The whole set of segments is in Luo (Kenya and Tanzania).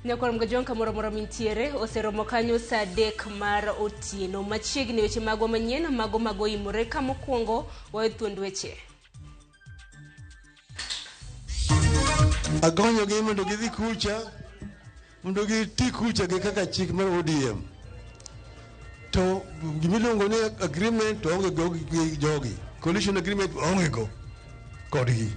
Nyakwar Mgajwang' kamoro amora mintiere oseromo kanyo saa 3 mar otieno. Machiegni weche magwa manyien mago magoimore ka mokwongo wawe thuond weche. Agonyogi mondo gidhi kucha, mondo giti kucha gi kaka chik mar ODM. To gimiluongo ni agreement to onge go gi jogi. Coalition agreement onge go kodgi.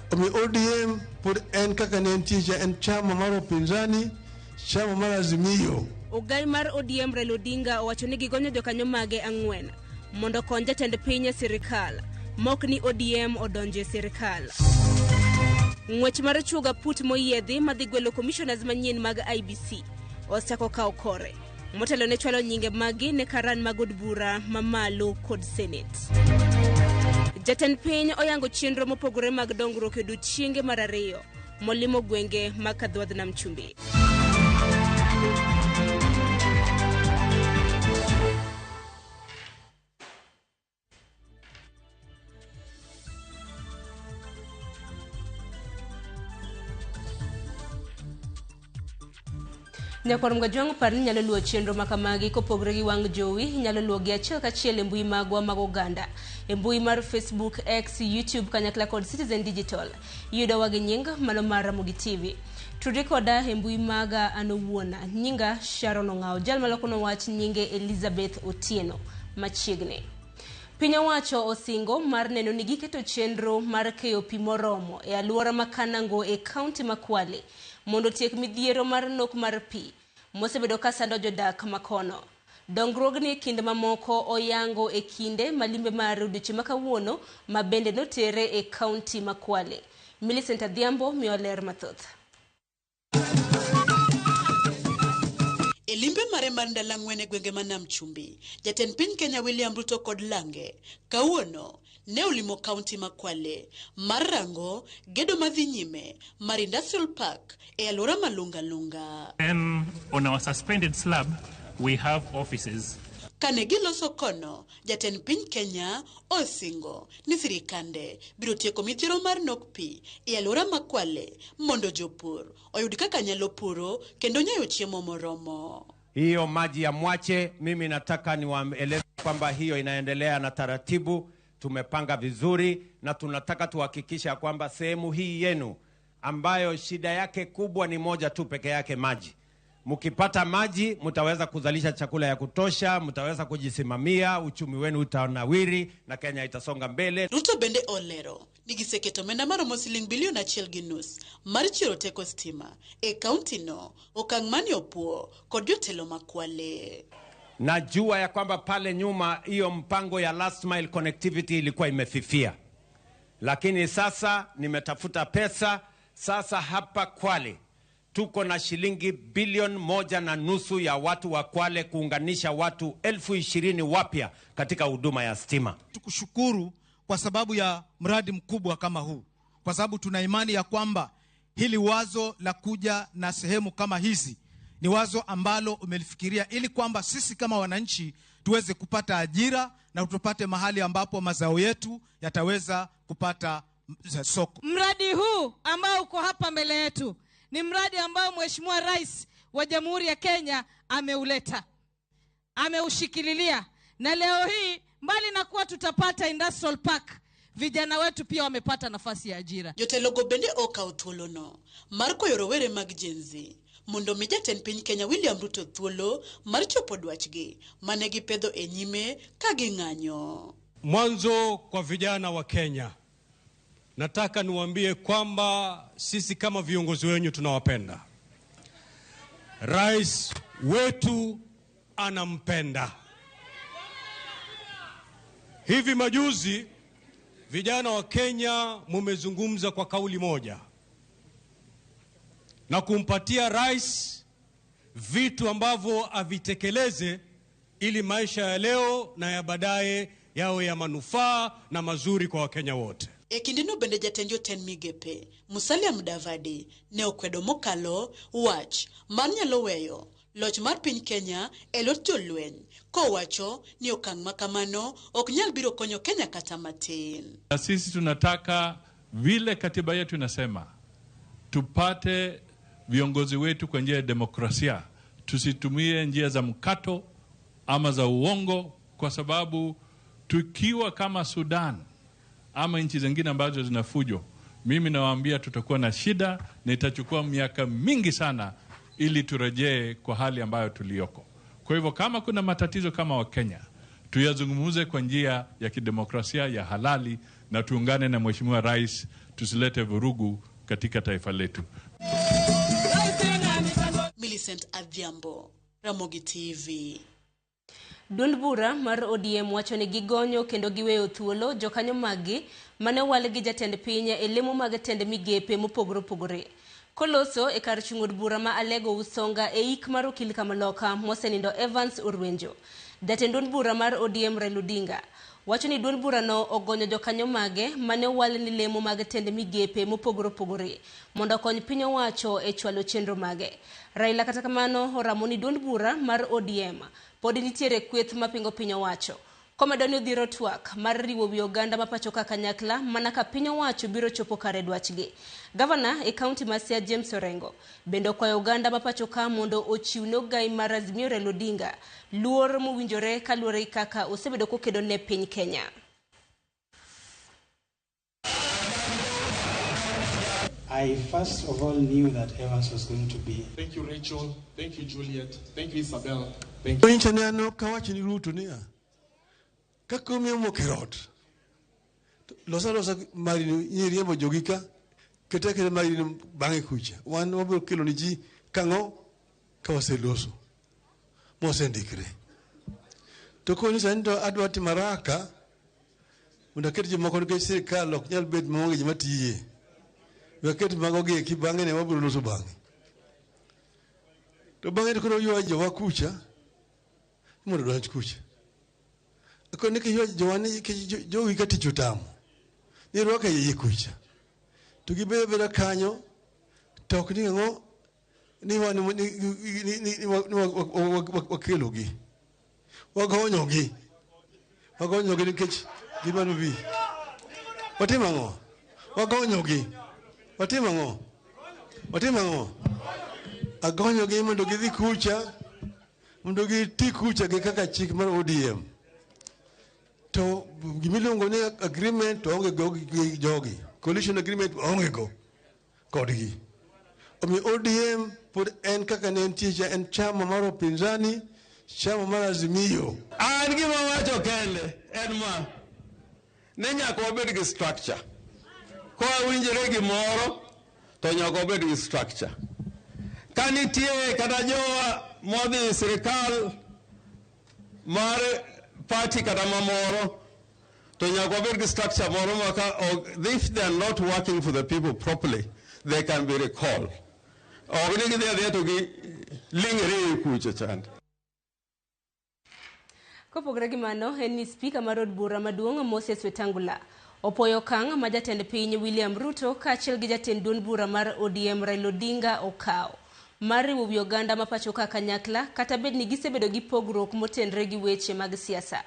Omiyo ODM pod en kaka ne entie cha, en chama mar upinzani, chama mar Azimio. Ogai mar ODM Raila Odinga owacho ni gigonyo jokanyo mage 4 mondo okony jatend piny e sirikal mok ni ODM odonjo e sirikal. Ng'wech mar chuoga put moyiedhi madhi gwelo commissioners manyien mag IBC osechako kawo kore. Motelo ne chwalo nyinge magi ne karan mag od bura mamalo kod Senate. Jatend piny oyango chenro mopogore mag dongruok e odiechienge mar 2 molimo gwenge mag Kadhwadh Nam Chumbi. Nyakwar Mgajwang' par ni inyalo luwo chenro makamagi kopogore gi wang' jowi, inyalo luwogi achiel kachiel e mbui magwa mag oganda. E mbui mar Facebook, X, YouTube kanyakla kod Citizen Digital. Iyudowa gi nying mano mar Ramogi TV. Tudri koda e mbui maga an owuon. Nyinga Sharon Ong'awo. Jal malokono wach nyinge Elizabeth Otieno. Machiegni. Piny owacho osingo mar neno ni giketo chenro mar keyo pi moromo e alwora ma Kanango e kaunti ma Kwale mondo otiek midhiero mar nok mar pi mosebedo ka sando jodak makono. Dongruogni e kind mamoko oyango e kinde malimbe mar odiochieng' ma kawuono ma bende notere e kaunti ma Kwale. Millicent Adhiambo miyo ler mathoth. E limbe mare mar ndalo 4 e gwenge ma Nam Chumbi, jatend piny Kenya William Ruto kod lange kawuono ne olimo kaunti ma Kwale mar rango gedo madhi nyime mar Industrial Park e alwora ma Lunga Lunga. Then on our suspended slab we have offices. Kane giloso kono, jatend piny Kenya osingo ni sirikande biro tieko midhiero mar nok pi e alwora ma Kwale mondo jopur oyud kaka nyalo puro kendo nyayo chiemo moromo. Hiyo maji ya Mwache, mimi nataka niwaeleze kwamba hiyo inaendelea na taratibu, tumepanga vizuri na tunataka tuhakikisha kwamba sehemu hii yenu ambayo shida yake kubwa ni moja tu peke yake, maji. Mkipata maji mtaweza kuzalisha chakula ya kutosha, mtaweza kujisimamia, uchumi wenu utanawiri na Kenya itasonga mbele. Ruto bende olero ni giseketo omenda maromo siling bilion 1.5 mar chiero teko stima e kaunti no, okang' mane opuo kod jotelo ma Kwale. Najua ya kwamba pale nyuma hiyo mpango ya last mile connectivity ilikuwa imefifia, lakini sasa nimetafuta pesa. Sasa hapa Kwale tuko na shilingi bilioni 1.5 ya watu wa Kwale kuunganisha watu 20,000 wapya katika huduma ya stima. Tukushukuru kwa sababu ya mradi mkubwa kama huu, kwa sababu tuna imani ya kwamba hili wazo la kuja na sehemu kama hizi ni wazo ambalo umelifikiria ili kwamba sisi kama wananchi tuweze kupata ajira na tupate mahali ambapo mazao yetu yataweza kupata soko. Mradi huu ambao uko hapa mbele yetu ni mradi ambao Mheshimiwa Rais wa Jamhuri ya Kenya ameuleta, ameushikililia, na leo hii mbali na kuwa tutapata industrial park, vijana wetu pia wamepata nafasi ya ajira. Jotelo go bende okawo thuolono mar kwayo rowere mag Gen Z mondo mi jatend piny Kenya William Ruto thuolo mar chopo dwachgi mane gipedho e nyime ka ging'anyo. Mwanzo kwa vijana wa Kenya, nataka niwaambie kwamba sisi kama viongozi wenyu tunawapenda. Rais wetu anampenda. Hivi majuzi vijana wa Kenya mumezungumza kwa kauli moja na kumpatia rais vitu ambavyo avitekeleze ili maisha ya leo na ya baadaye yawe ya manufaa na mazuri kwa Wakenya wote. E kindeno bende jatend jotend migepe Musalia Mudavadi ne okwedo mokalo wach mar nyalo weyo loch mar piny Kenya e lwet jolweny, kowacho ni okang' ma kamano ok nyal biro konyo Kenya kata matin. Na sisi tunataka vile katiba yetu inasema tupate viongozi wetu kwa njia ya demokrasia. Tusitumie njia za mkato ama za uongo, kwa sababu tukiwa kama Sudan ama nchi zingine ambazo zina fujo, mimi nawaambia tutakuwa na shida na itachukua miaka mingi sana ili turejee kwa hali ambayo tuliyoko. Kwa hivyo kama kuna matatizo kama Wakenya, tuyazungumze kwa njia ya kidemokrasia ya halali na tuungane na Mheshimiwa Rais, tusilete vurugu katika taifa letu. Millicent Adhiambo, Ramogi TV. Duond bura mar ODM wacho ni gigonyo kendo giweyo thuolo jokanyo maggi mane owal gi jatend piny e lemo mag tend migepe mopogore opogore. Koloso e kar chung' od bura ma Alego Usonga e ik mar okil Kamaloka mosenindo Evans Orwenjo. Jatend duond bura mar ODM Raila Odinga wacho ni duond burano ogonyo jokanyo mage mane owal ni lemo mag tend migepe mopogore opogore mondo okony piny owacho e chwalo chenro mage. Raila kata kamano oramo ni duond bura mar ODM pod nitiere kweth mapingo piny owacho. Komedo ni odhiro twak mar riwo wi oganda ma pacho ka kanyakla mana ka piny owacho biro chopo kare dwachgi. Gavana e kaunti ma Siaya James Orengo bende okwayo oganda ma pacho ka mondo ochiw ne ogai mar Azimio Raila Odinga luor mowinjore kaluwore gi kaka osebedo kokedo ne piny Kenya. I first of all knew that Evans was going to be. Thank you, Rachel. Thank you, Juliet. Thank you, Isabel. Thank you. Nyicha ne an ok awach ni Ruto niya, kaka omiyo mok e ot, losa losa mari ni riembo jogi ka, kete aketa mari ni bang'e kucha. Wan wabiro kelo ni ji kang'o ka waseloso mosendikre. To koni sani to adwa timo haraka mondo aket jomoko nikech sirikal ok nyal bet maonge joma tiye. We aket mago gi eki bang'e ne wabiro loso bang'e. To bang'e to koro ywa jowa kucha mondo odonj kucha. Koro ni ywa jowa ni jogi ka tich otamo. Ni rwaka iye kucha. To gibedo abeda kanyo to ok ni ang'o ni wan ni wakelogi. Wagonyogi. Wagonyogi nikech gidwaro bi. Watimo ang'o? Wagonyogi. Watimo ang'o? Watimo ang'o? Agonyogi mondo gidhi kucha, mondo giti kucha gi kaka chik mar ODM. To gimiluongo ni agreement to onge go gi jogi. Coalition agreement onge go kodgi. Omiyo ODM pod en kaka ne entie cha, en chama mar upinzani, chama mar Azimio. An gima wacho kende en ma, ni nyaka wabed gi structure. Ka wawinjore gimoro to nyaka wabed gi structure. Ka nitie kata jowa modhi e sirikal mar party kata mamoro, to nyaka wabed gi structure moro ma ka if they are not working for the people properly, they can be recalled. Ok ni gidhi adhiya to giling're e kucho chande. Kopogore gi mano, en ni spika mar od bura maduong' Moses Wetangula opoyo okang' ma jatend piny William Ruto kaachiel gi jatend duond bura mar ODM Raila Odinga okawo mar riwo wi oganda ma pacho ka kanyakla kata bed ni gisebedo gi pogruok motenre gi weche mag siasa.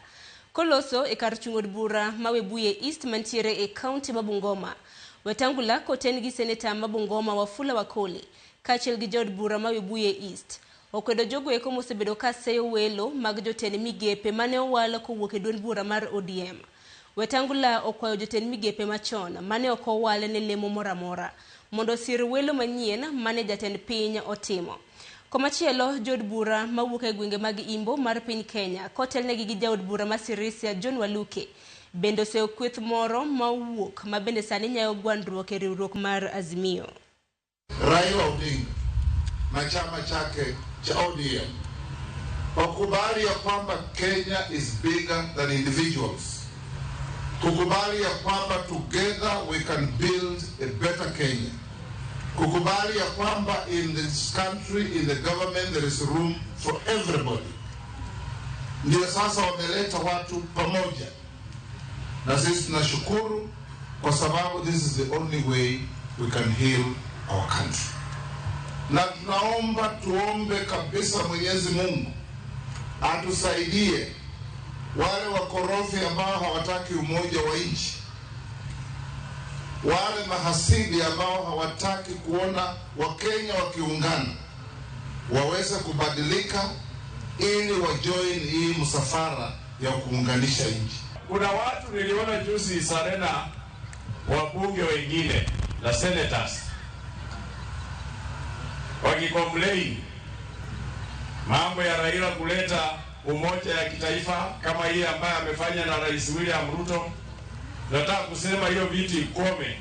Koloso e kar chung' od bura ma Webuye East mantiere e kaunti ma Bungoma, Wetangula koten gi seneta ma Bungoma Wafula Wakoli kaachiel gi jood bura ma Webuye East okwedo jogo eko mosebedo ka seyo welo mag jotend migepe mane owal kowuok e duond bura mar ODM. Wetangula okwayo jotend migepe machon mane ok owal ne lemo moro amora mondo osir welo manyien mane jatend piny otimo. Komachielo, jood bura mawuok e gwenge mag Imbo mar piny Kenya kotelnegi gi jaod bura ma Sirisia John Waluke bende oseyo kweth moro mawuok ma bende sani nyayo gwandruok e riwruok mar Azimio. Raila Odinga na chama chake cha ODM wakubali ya kwamba Kenya is bigger than individuals, kukubali ya kwamba together we can build a better Kenya, kukubali ya kwamba in this country, in the government, there is room for everybody. Ndio sasa wameleta watu pamoja, na sisi tunashukuru kwa sababu this is the only way we can heal our country. Na tunaomba, tuombe kabisa Mwenyezi Mungu atusaidie wale wakorofi ambao hawataki umoja wa nchi. Wale mahasidi ambao hawataki kuona Wakenya wakiungana waweze kubadilika ili wajoin hii msafara ya kuunganisha nchi. Kuna watu niliona juzi Sarena, wabunge wengine na senators wakicomplain mambo ya Raila kuleta umoja ya kitaifa kama hii ambayo amefanya na Rais William Ruto. Nataka kusema hiyo viti ikome.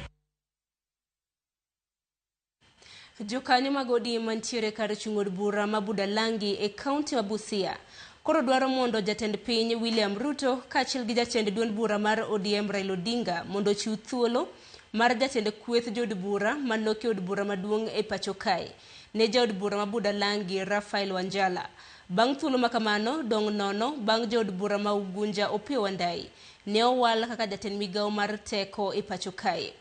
Jokanyo mag ODM mantiere kar chung' od bura ma Budalangi e kaunti ma Busia koro dwaro mondo jatend piny William Ruto kaachiel gi jatend duond bura mar ODM Raila Odinga mondo ochiw thuolo mar jatend kweth jood bura manok e od bura maduong' e pacho kae ne jaod bura ma Budalangi Raphael Wanjala. Bang' thuolo ma kamano dong' nono bang' jaod bura ma Ugunja Opiyo Wandayi ne owal kaka jatend migawo mar teko e pacho kae.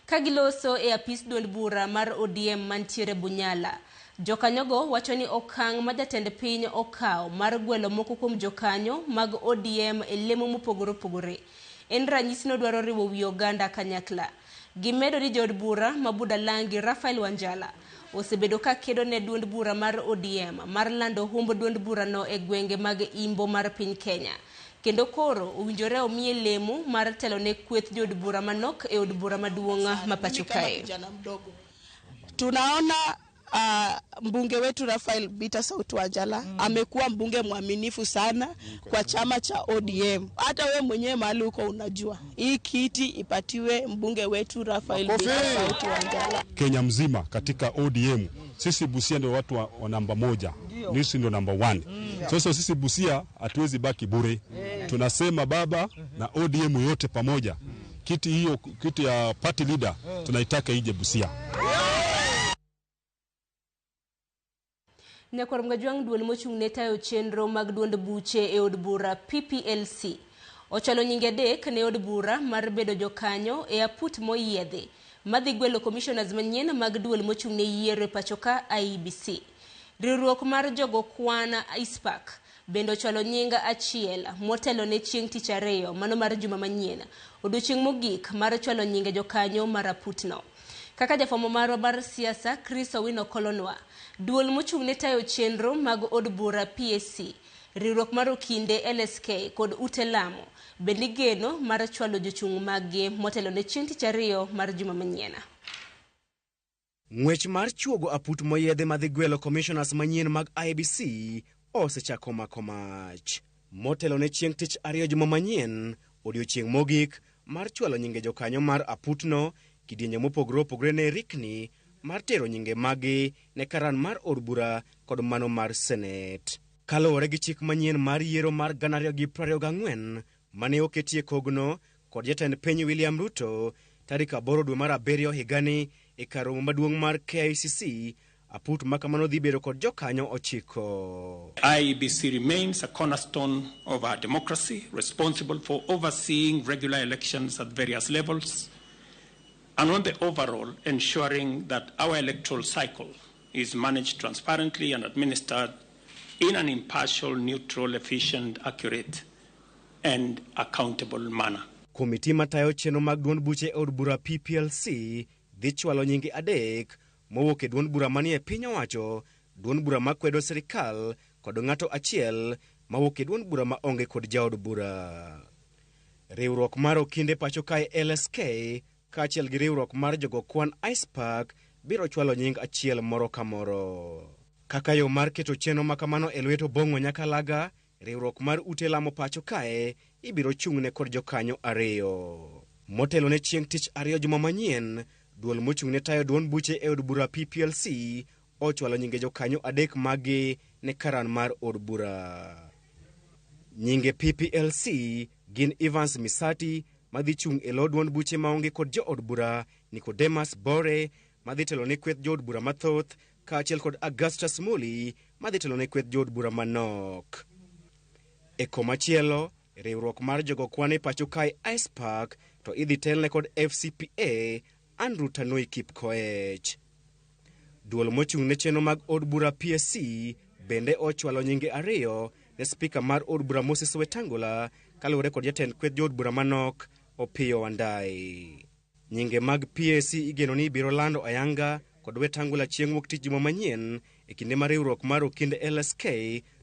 Ka giloso e apis duond bura mar ODM mantiere Bunyala, jokanyogo wacho ni okang' ma jatend piny okawo mar gwelo moko kuom jokanyo mag ODM e lemo mopogore opogore en ranyisi nodwaro riwo wi oganda kanyakla. Gimedo ni jaod bura ma Budalangi Raphael Wanjala osebedo ka kedo ne duond bura mar ODM mar lando humb duond burano e gwenge mag imbo mar piny Kenya. Kendo koro owinjore omiye lemo mar telo ne kweth jood bura manok e od bura maduong' ma pacho kae. Tunaona mbunge wetu Raphael Bita Sauti Wanjala amekuwa mbunge mwaminifu sana kwa chama cha ODM. Hata we mwenyewe mahali uko unajua hii kiti ipatiwe mbunge wetu Raphael Bita Sauti Wanjala. Kenya mzima katika ODM sisi Busia ndio watu wa namba 1, sisi ndio namba 1. Sasa sisi Busia hatuwezi baki bure. Tunasema baba na ODM yote pamoja, kiti hiyo, kiti ya party leader tunaitaka ije Busia. Nyakwar Mgajwang' duol mochung' ne tayo chenro mag duond buche e od bura PPLC ochwalo nyinge 3 ne od bura mar bedo jokanyo e aput moyiedhi madhi gwelo commissioners manyien mag duol mochung' ne yiero e pacho ka IEBC. Riwruok mar jogo kwan ISPAC bende ochwalo nying achiel motelo ne chieng' tich ariyo mano mar juma manyien, odiochieng' mogik mar chwalo nyinge jokanyo mar aputno. Kaka jafwambo marwa mar siasa Chris Owino Kolonwa, duol mochung' ne tayo chenro mag od bura PSC, riwruok mar okinde LSK kod ute lamo bende igeno mar chwalo jochung' maggi motelo ne chieng' tich ariyo mar juma manyien. Ng'wech mar chuogo aput moyiedhi madhi gwelo commissioners manyien mag IEBC osechako mako mach. Motelo ne chieng' tich ariyo juma manyien, odiochieng' mogik mar chwalo nyinge jokanyo mar aputno, kidienje mopogore opogore ne rikni mar tero nyinge magi ne karan mar od bura kod mano mar senet. Kaluwore gi chik manyien mar yiero mar 2024 mane oketie kogno kod jatend piny William Ruto tarik 8 dwe mar 7 higani e kar romo maduong' mar KICC, aput makamano dhi bedo kod jokanyo 9. IEBC remains a cornerstone of our democracy, responsible for overseeing regular elections at various levels, and on the overall ensuring that our electoral cycle is managed transparently and administered in an impartial, neutral, efficient, accurate, and accountable manner. Komiti matayo chenro mag duond buche e od bura PPLC dhi chwalo nyinge 3 mowuok e duond bura manie piny owacho, duond bura makwedo sirikal kod ng'ato achiel mawuok e duond bura maonge kod jaod bura. Riwruok mar okinde pacho kae LSK kaachiel gi riwruok mar jogo kwan ISPAC biro chwalo nying achiel moro ka moro. Kaka yo mar keto chenro makamano e lwet Obong'o Nyakalaga, riwruok mar ute lamo pacho kae ibiro chung'ne kod jokanyo 2. Motelo ne chieng' tich ariyo juma manyien, duol mochung'ne tayo duond buche e od bura PPLC ochwalo nyinge jokanyo 3 magi ne karan mar od bura. Nyinge PPLC gin Evans Misati madhi chung' e lo duond buche maonge kod jood bura, Nicodemus Bore madhi telo ne kweth jood bura mathoth, kaachiel kod Augustus Muli madhi telo ne kweth jood bura manok. E komachielo, riwruok mar jogo kwan e pacho kae ISPAC to idhi telne kod FCPA Andrew Tanui Kipkoech. Duol mochung' ne chenro mag od bura PSC bende ochwalo nyinge 2 ne spika mar od bura Moses Wetangula kaluwore kod jatend kweth jood bura manok Opiyo Wandayi. Nyinge mag PAC igeno ni biro lando ayanga kod Wetangula chieng' wuok tich juma manyien e kinde ma riwruok mar Okinde LSK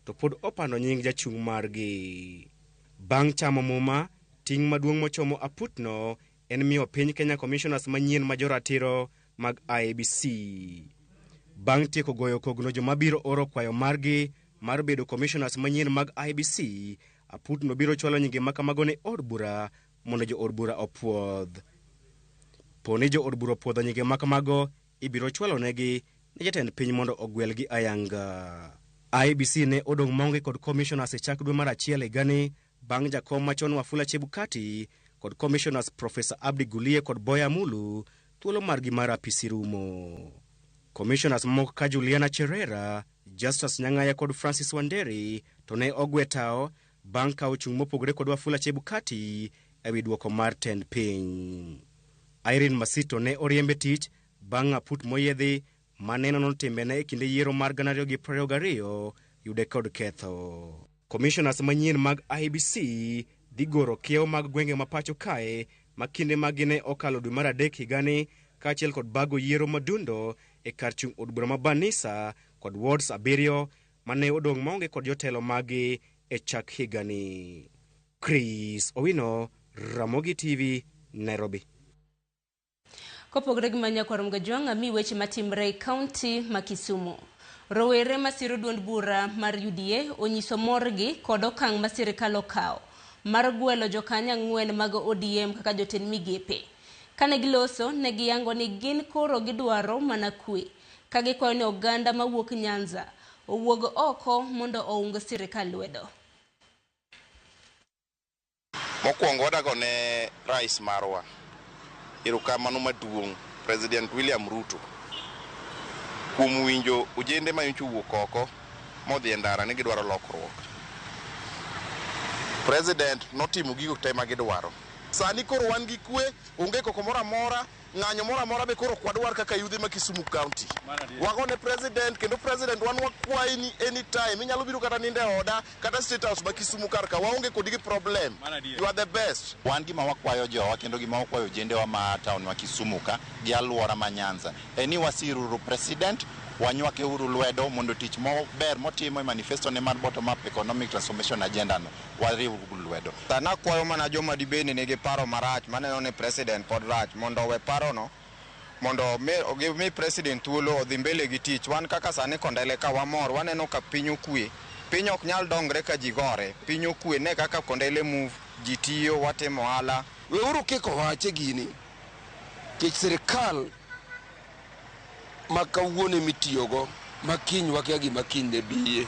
to pod opando nying jachung' margi. Bang' chamo muma, ting' maduong' mochomo aputno en miyo piny Kenya commissioners manyien ma joratiro mag IEBC. Bang' tieko goyo kogno joma biro oro kwayo margi mar bedo commissioners manyien mag IEBC, aputno biro chwalo nyinge makamago ne od bura mondo jo od bura opuodh. Poni jo od bura opuodho nyinge makamago, ibiro chwalo negi ne jatend piny mondo ogwelgi ayanga. IEBC ne odong' maonge kod commissioners e chak dwe mar achiel higani bang' jakom machon Wafula Chebukati kod commissioners Professor Abdi Gulie kod Boya Mulu thuolo margi mar apisi rumo. Commissioners moko ka Juliana Cherera, Justus Nyang'aya kod Francis Wanderi to ne ogwe tao bang' kawo chung' mopogore kod Wafula Chebukati ewi duoko mar tend piny. Irene Masito ne oriembe tich bang' aput moyiedhi mane nono timbene e kinde yiero mar 2022 yude kod ketho. Commissioners manyien mag IEBC dhi goro kiewo mag gwenge ma pacho kae ma kinde magi ne okalo dwe mar adek higani kaachiel kod bago yiero madundo e kar chung' od bura ma Banisa kod wards 7 mane odong' maonge kod jotelo magi e chak higani. Chris Owino, Ramogi TV, Nairobi. Kopogore gi Manyakwar Mgajwang' ami weche matimre e kaunti ma Kisumu. Rowere masiro duond bura mar UDA onyiso morgi kod okang' ma sirikal okawo mar gwelo jokanyo 4 mag ODM kaka jotend migepe. Kane giloso, ne giyango ni gin koro gidwaro mana kwe, ka gikwayo ni oganda mawuok Nyanza owuog oko mondo oung sirikal lwedo. Mokwongo wadago ne rais marwa erokamano maduong' President William Ruto kuom winjo ojende manyocha owuok oko modhi e ndara ni gidwaro lokruok. President notimo gigo te ma gidwaro. Sani koro wan gi kwe, onge koko moro amora, ng'anyo moro amora be koro ok wadwar kaka yudhe ma Kisumu County. Wagone president kendo president wan wakwayi ni anytime inyalo biro kata nindo e oda kata State House ma Kisumu kar ka waonge kodi gi problem. You are the best. Wan gima wakwayo jowa kendo gima wakwayo ojendewa ma town ma Kisumu ka gi alwora ma Nyanza en ni wasiruru president, wanywake uru lwedo mondo tich maber motimo e manifesto ne mar bottom up economic transformation agenda no wariw lwedo. Nakwayo mana joma dibende nigi paro marach maneno ni president pod rach mondo owe parono mondo mi president thuolo odhi mbele gi tich. Wan kaka sani Kondele ka wamor, waneno ka piny okwe. Piny ok nyal dongre ka ji gore. Piny okwe ne kaka Kondele move, ji tiyo, watimo ohala. Weuru kik owache gini. Kech sirikal ma kawuono mitiyogo ma kiny wakia gima kiny ne biye.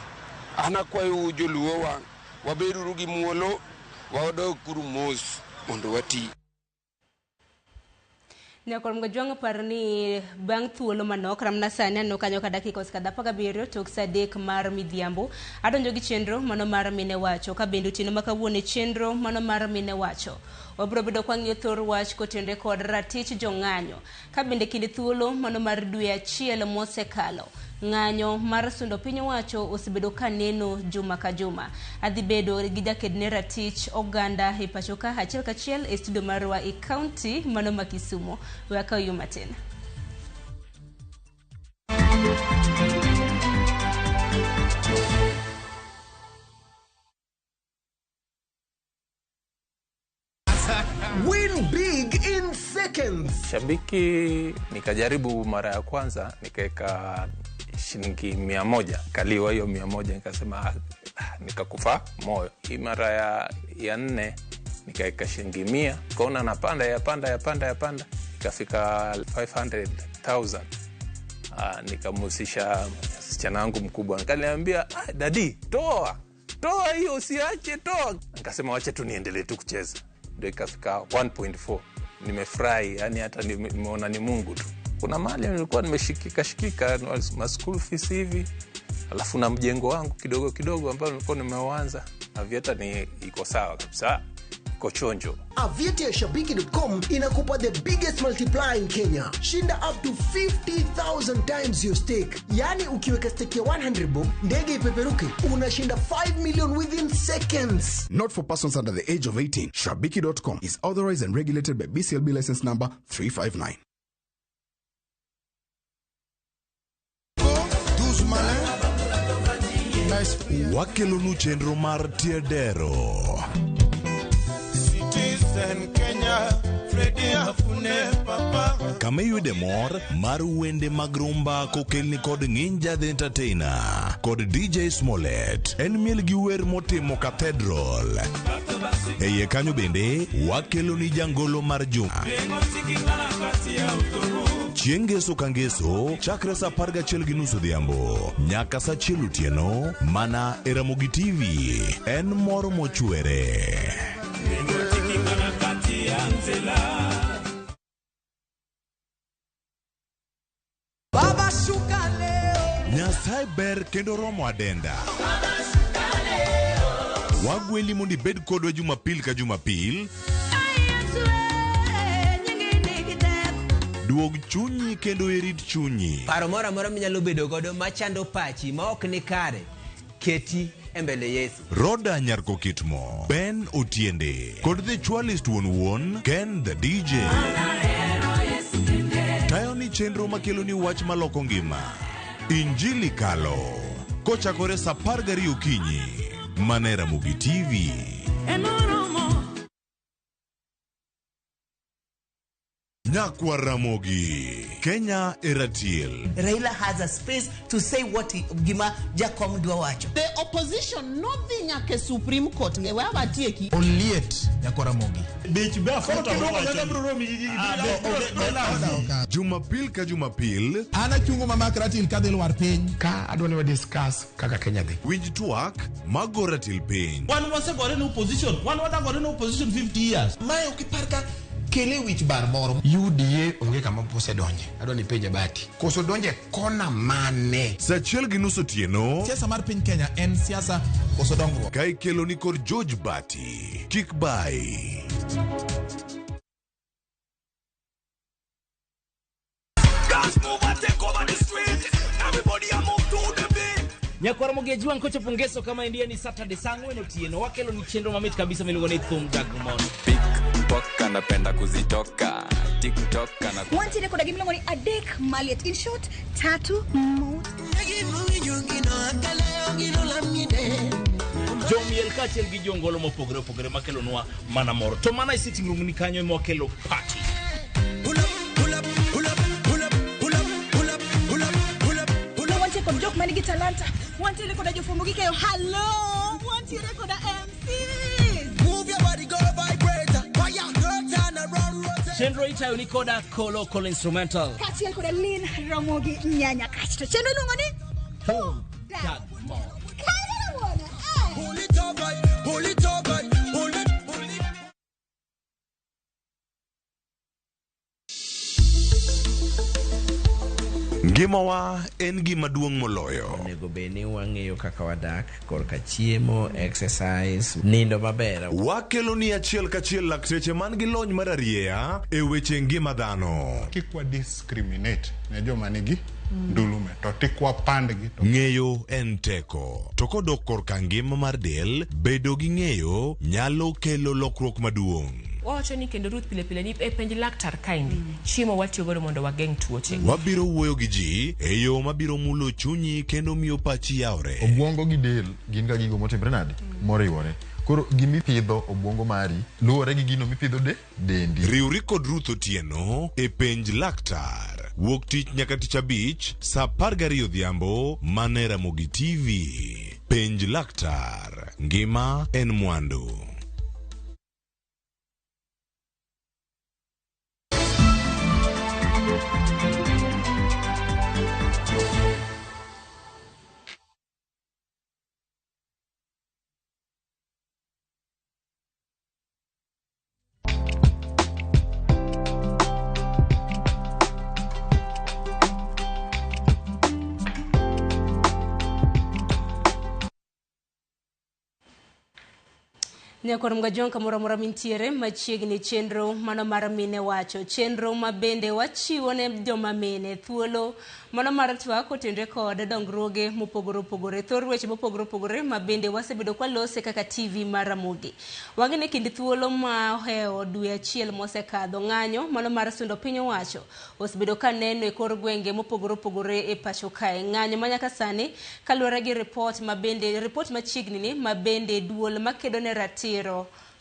An akwayou joluowa, wabeduru gi muolo, wadog kuru mos mondo wati. Nyakwar Mgajwang' par ni bang' thuolo manok ramna sani aneno kanyo ka dakika osekadho 17 tok saa 3 mar midhiambo. Adonjo gi chenro mano mar mine wacho ka bende otieno ma kawuono e chenro mano mar mine wacho. Wabiro bedo kwang'iyo thor wach kotenore kod ratich jong'anyo. Ka bende kinde thuolo mano mar dwe 1 mosekalo. Ng'anyo mar sundo piny owacho osebedo ka neno juma ka juma. Adhi bedo gi jakedne ratich oganda e pacho ka achiel kachiel e studio marwa e kaunti mano ma Kisumu. We akaw yo matin. Win big in seconds. Shabiki nikajaribu mara ya kwanza nikaweka shilingi 100, kaliwa hiyo 100, nikasema nikakufa moyo. Hii mara ya 4 nikaweka shilingi 100, nikaona napanda yapanda ikafika 500,000. Nikamhusisha msichana wangu mkubwa, nikaniambia dadi, toa hiyo, usiache, toa. Nikasema wacha tu niendelee tu kucheza, ndio ikafika 1.4. Nimefurahi, yani hata nimeona ni Mungu tu. Kuna mali nilikuwa nimeshikika ma school fees hivi, alafu na mjengo wangu kidogo kidogo ambao nilikuwa nimeuanza. Avieta ni iko sawa kabisa, Iko chonjo. Aviator ya Shabiki.com inakupa the biggest multiplier in Kenya. Shinda up to 50,000 times your stake. Yaani ukiweka stake ya 100 bob, ndege ipeperuke, unashinda 5 million within seconds. Not for persons under the age of 18. Shabiki.com is authorized and regulated by BCLB license number 359. Wakelonu chenro mar Tiedero. Citizen Kenya, Freddy Afune Papa. Kama iyude mor mar wende mag rumba kokelni kod Nginja the Entertainer kod DJ Smollett. En miel gi wer motimo Cathedral. E iye kanyo bende wakeloni jangolo mar juma. Chieng' ngeso ka ngeso chakre saa 11:30 odhiambo nyaka saa 1 otieno mana e Ramogi TV. En mor mochwere. Baba shuka leo. Nyasaye ber kendo romo adenda. Wagweli mondo ibed kodwa Jumapil ka Jumapil. Duog chunyi kendo irit chunyi. Paro moro amora minyalo bedo godo machando pachi ma ok ni kare, keti e mbele Yesu. Roda Nyarko Kitmo, Ben Otiende, kod The Chwalist wuon wuon, Ken the DJ. Tayo ni chenro makelo ni wach maloko ngima. Injili Kalo, kochakore saa 12 okinyi, mana e Ramogi TV. Nyakwa Ramogi, Kenya Eratiel. Raila has a space to say what he, gima Jakom dwa wacho. The opposition nodhi nyaka Supreme Court. E wa watieki. Oliet nyakwa Ramogi. Bech be Jumapil ka Jumapil. An achungo mama ratil kadhi lwar piny. Ka adwa ni wa discuss kaka Kenya dhi. Winj twak mago ratil piny. Wan wasegore ne opposition. Wan wadagore ne opposition 50 years. Mae ok ipar ka kele wich bar moro. UDA onge kama osedonje. Adwa ni penje Bati. Koso donje kona mane? Saa 1:30 otieno. Siasa mar piny Kenya en siasa koso dongruok. Ka ikelo ni kod George Bati. Kik bai. Nyakwar Mogeji kochopo ngeso kama ndiye ni Saturday saa 4 otieno wakelo ni chenro mamit kabisa miluongo ni Thum Dag Mon. Pickpocket anapenda kuzitoka TikTok ana Wantiere koda gimiluongo ni adek maliet, in short tatu mot. Jomiel kaachiel gi jongolo mopogore opogore makelonwa mana mor. To mana e sitting room ni kanyo ema wakelo party. Wantiere kod jok manigi talanta, wantiere koda jofwambo gi keyo, hello, wantiere koda MCs. Move your body, go vibrator. Fire, turn around, rotate. Chenro itayo ni koda Kolo Kolo Instrumental. Kaachiel koda Lin Ramogi Nyanya Kasto. Chenro iluongo ni Thum Dag Mor. Pull it up, pull it up, pull it, pull it. Ngimawa en gima duong' moloyo. Onego bed ni wang'eyo kaka wadak korka chiemo, exercise, nindo maber. Wakelo ni achiel kachiel lakteche man gi lony mar arieya e weche ngima dhano. Kik wa discriminate ne joma nigi ndulume to tik wapandgi. Ng'eyo en teko. To kodok korka ngima mar del, bedo gi ng'eyo nyalo kelo lokruok maduong'. Wawacho ni kendo Ruth pile pile ni e penj laktar kaendi chiemo watiyo godo mondo wageng' tuoche. Wabiro wuoyo gi ji e yo mabiro mulo chunyi kendo miyo pachi yawre. Obwongo gi del gin ga gigo motimre nade? Moriwore. Koro gimipidho obwongo mari luwore gi gino mipidho de dendi. Riwri kod Ruth Otieno e penj laktar. Wuok tich nyaka tich abich saa 12 odhiambo mana e Ramogi TV. Penj laktar. Ngima en mwandu. Nyakwar Mgajwang' kamoro amora mintiere machiegni chenro mano mar mine wacho chenro ma bende wachiwo ne joma mine thuolo mano mar twak kotenre kod dongruoge mopogore opogore thor weche mopogore opogore ma bende wasebedo kwalose kaka TV mar Ramogi. Wang'e kind thuolo ma ohewo dwe achiel mosekadho ng'anyo mano mar sundo piny owacho osebedo ka neno e kor gwenge mopogore opogore e pacho kae. Ng'anyo ma nyaka sani kaluwore gi ripot ma bende ripot machiegni ni ma bende duol makedo ne ratiro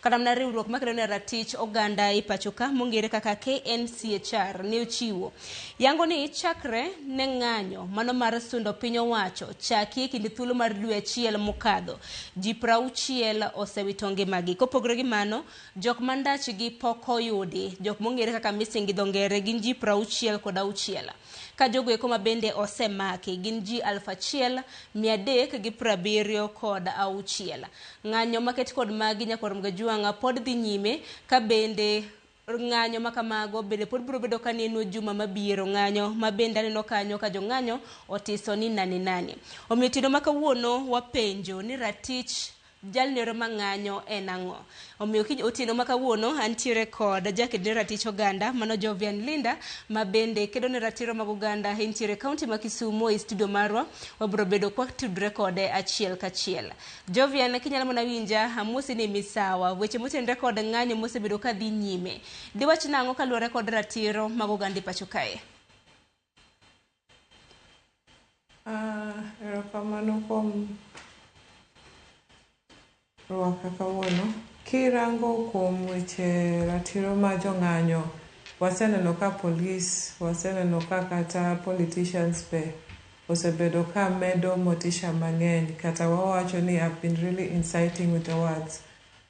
kata mana riwruok makedo ne ratich oganda e pacho ka mong'ere kaka KNCHR ne ochiwo yango ni chakre ne ng'anyo mano mar sundo piny owacho chaki e kind thuolo mar dwe achiel mokadho ji 60 osewito ngimagi. Kopogore gi mano jok ma ndachgi pok oyudi jok mong'ere kaka missing gi dho ngere gin ji 66 ka jogo eko ma bende osemaki gin ji 1376. Ng'anyo maket kod magi nyakwar Mgajwang'a pod dhi nyime ka bende ng'anyo makamago bende pod biro bedo ka neno juma mabiro. Ng'anyo ma bende aneno kanyo ka jong'anyo otiso ni nani nani. Omiyo otieno ma kawuono wapenjo ni ratich jalnero ma ng'anyo en ang'o. Omiyo otieno ma kawuono antiere kod jaked ne ratich oganda mano Jovian Linda ma bende kedo ne ratiro mag oganda entiere kaunti ma Kisumu e studio marwa wabiro bedo kwa tudre kode achiel kachiel. Jovian kinyalo mana winja amosi ni misawa weche motenre kod ng'anyo mosebedo ka dhi nyime diwach nang'o kaluwore kod ratiro mag oganda e pacho kae? Erokamano kuom rwaka kawuono. Kirango kuom weche ratiro ma jong'anyo, waseneno ka polis, waseneno ka kata politicians be osebedo ka medo motisha mang'eny kata wawacho ni have been really inciting with the words.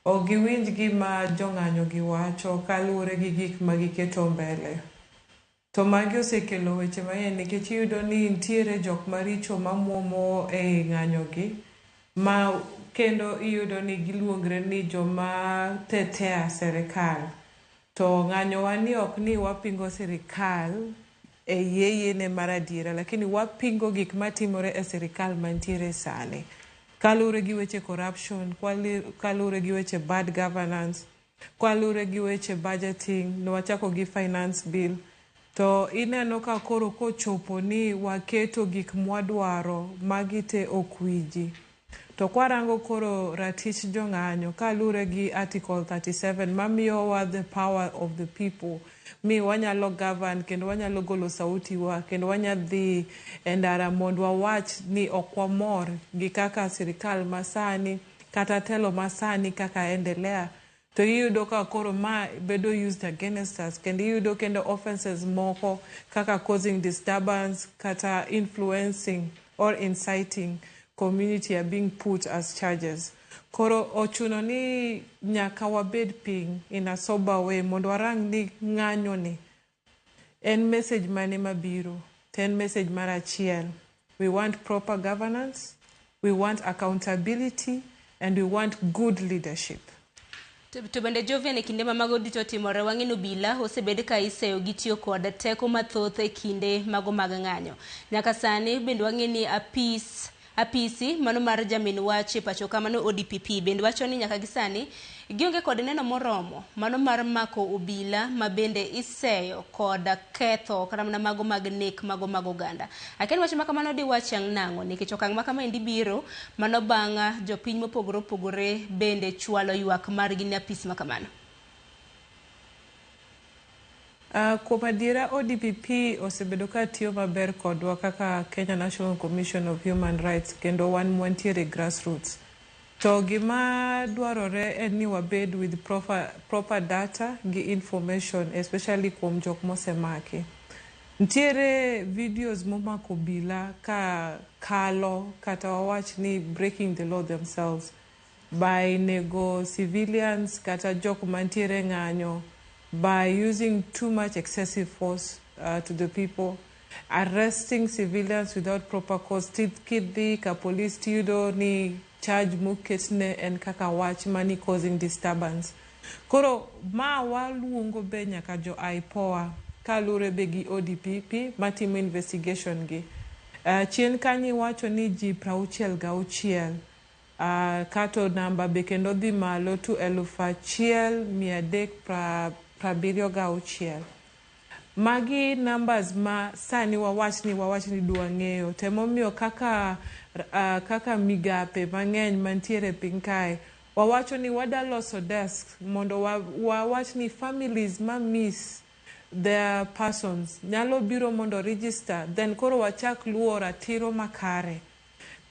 Ok giwinj gima jong'anyo gi wacho kaluwore gi gik ma giketo mbele. To magi osekelo weche mang'eny nikech iyudo ni nitiere jok maricho mamuomo ei ng'anyo gi ma kendo iyudo ni giluongre ni joma tetea serikal. To ng'anyowa ni ok ni wapingo sirikal e yieyene mar adiera, lakini wapingo gik matimore e sirikal mantiere sani. Kaluwore gi weche corruption, kaluwore gi weche bad governance, kaluwore gi weche budgeting, nwachako gi finance bill. To ineno ka koro kochopo ni waketo gik mwadwaro, magi te ok winji. To kwarango koro ratich jong'anyo kaluwore gi article 37 mamiyowa the power of the people mi wanyalo govern kendo wanyalo golo sauti wa kendo wanyalo dhi e ndara mondo wawach ni ok wamor gi kaka sirikal masani kata telo masani kaka endelea. To iyudo ka koro ma bedo used against us kendo iyudo kendo offenses moko kaka causing disturbance kata influencing or inciting community are being put as charges. Koro ochuno ni nyaka wabed piny in a sober way mondo warang ni ng'anyo ni en message mane mabiro to en message mar achiel. We want proper governance, we want accountability and we want good leadership. To bende Jovian e kinde ma mago duto timore wang'e ni obila osebed ka iseyo gi tiyo kod teko mathoth e kinde mago mag ng'anyo. Nyaka sani bende wang'e ni apisi mano mar jamin wach e pacho ka mano ODPP bende wacho ni nyaka gi sani gionge kod neno moromo mano mar mako obila ma bende iseyo kod ketho kata mana mago mag nek mago mag oganda. Akia ni wach ma kamano diwach ang' nang'o nikech okang' ma kamaendi biro mano bang' jopiny mopogore opogore bende chwalo ywak margi ne apis ma kamano. Kuom adiera ODPP osebedo ka tiyo maber kodwa kaka Kenya National Commission of Human Rights kendo wan mwantiere grassroots. To gima dwarore en ni wabed with proper data gi information especially kuom jok mosemaki. Nitiere videos momako obila ka kalo kata wawach ni breaking the law themselves by nego civilians kata jok mantiere ng'anyo by using too much excessive force to the people, arresting civilians without proper cause. Kidhi ka police tiyudo ni charge moketne en kaka wach mani causing disturbance. Koro ma waluongo be nyaka jo IPOA kaluwore be gi ODPP matimo investigation gi. Chien kanyo iwacho ni ji 66 Kato namba be kendo dhi malo to 1376. Magi numbers ma sani wawach ni dwa ng'eyo. Temomiyo kaka migape mang'eny mantiere e piny kae, wawacho ni wada loso desk mondo wawach ni families ma miss their persons nyalo biro mondo register, then koro wachak luwo ratiro makare.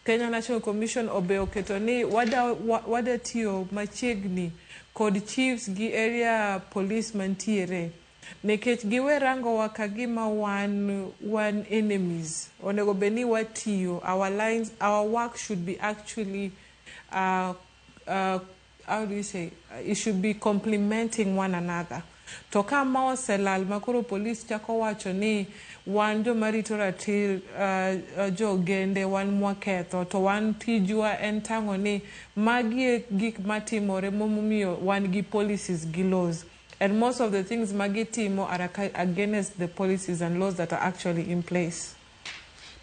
Kenya National Commission obe oketo ni wada tiyo machiegni kod chiefs gi area police mantiere, nikech giwe rangowa ka gima wan enemies. Onego bed ni watiyo our lines, our work should be actually how do you say, it should be complementing one another. To ka ma oselal ma koro police chako wacho ni wan joma rito ratir jogende wan mwaketho, to wan tijwa en tang'o ni magi e gik matimore momiyo wan gi policies gi laws, and most of the things magitimo are against the policies and laws that are actually in place.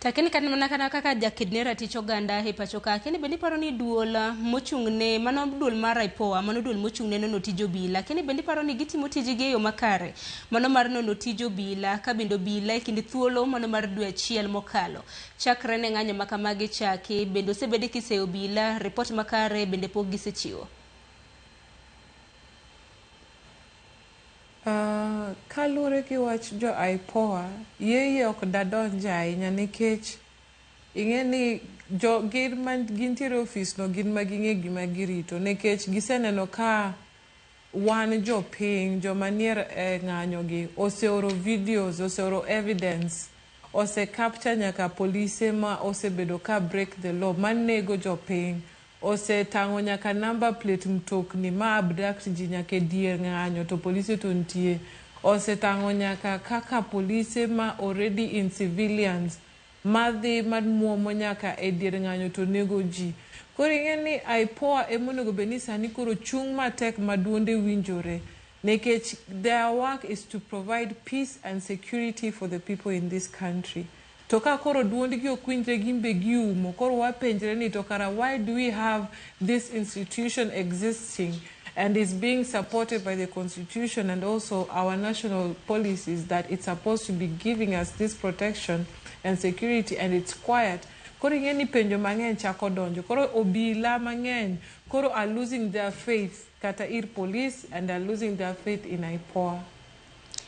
Takeni kata mana kana kaka jaked ne ratich oganda e pacho ka, kendo bende iparo ni duol mochung' ne mano duol mar IPOA, mano duol mochung' ne nono tij obila, kendo bende iparo ni gitimo tijgi e yo makare mano mar nono tij obila, ka bende obila e kind thuolo mano mar dwe achiel mokalo chakre ne ng'anyo ma kamagi chaki, bende osebedi kiseyo obila ripot makare bende pok gisechiwo? Kaluwore gi wach jo IPOA, yeye ok dadonje ahinya, nikech ing'e ni jo gin ma gintiere e ofis no, gin ma ging'e gima girito, nikech giseneno ka wan jopiny joma nie e ng'anyo gi oseoro videos, oseoro evidence, ose capture nyaka polise ma osebedo ka break the law manego jopiny, osetang'o nyaka number plate mtokni ma abduct ji nyaka e dier ng'anyo to polise to nitie, osetang'o nyaka kaka polise ma already in civilians madhi mamuomo nyaka e dier ng'anyo to nego ji. Koro ing'e ni IPOA ema onego bed ni sani koro chung' matek ma duonde winjore, nikech their work is to provide peace and security for the people in this country. To ka koro duondgi ok winjre, gin be giumo, koro wapenjre ni to kara why do we have this institution existing and is being supported by the constitution and also our national policies that it's supposed to be giving us this protection and security, and it's quiet? Koro ing'e ni penjo mang'eny chako donjo. Koro obila mang'eny koro are losing their faith kata ir police and are losing their faith in IPOA.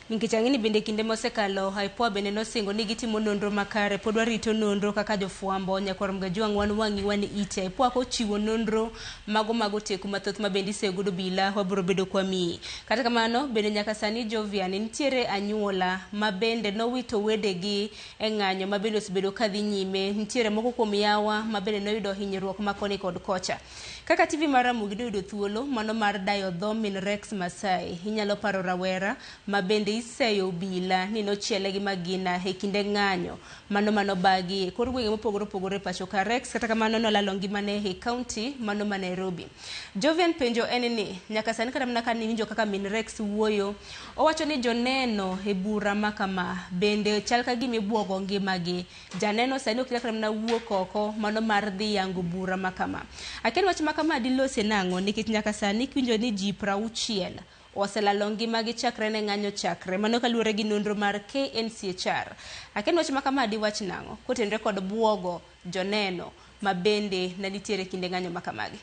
Nikech ang'e ni bende kinde mosekalo IPOA bende nosingo ni gitimo nonro makare, pod warito nonro kaka jofwambo nyakwar Mgajwang', wan wang'i wan ite. IPOA kochiwo nonro mago mag oteku mathoth ma bende iseyo godo obila, wabiro bedo kwamiyi. Kata kamano bende nyaka sani Jovian nitiere anyuola ma bende nowito wedegi e ng'anyo ma bende osebedo kadhi nyime, nitiere moko kuom yawa ma bende noyudo hinyruok ma koni kod kocha. Kaka TV mar Ramogi noyudo thuolo mano mar dayo dho min Rex Masai, inyalo paro rawera ma bende iseyo obila ni nochiele gi magina e kinde ng'anyo mano manobagi e kor gwenge mopogore opogore e pacho ka. Rex kata kamano nolalo ngimane e kaunti mano ma Nairobi. Jovian, penjo en ni nyaka sani kata mana ka niwinjo kaka min Rex wuoyo, owacho ni joneno e bura ma kama bende chal ka gima ibuogo ngimagi. Janeno sani ok nyal kata mana wuok oko mano mar dhi yango bura ma kama. Akia ni wach ma kama dilose nang'o, nikech nyaka sani kiwinjo ni ji 60 oselalo ngimagi chakre ne ng'anyo chakre, mano kaluwore gi nonro mar KNCHR. Akia ni wach ma kama diwach nang'o kotenore kod buogo joneno ma bende ne nitiere kinde ng'anyo ma kamagi?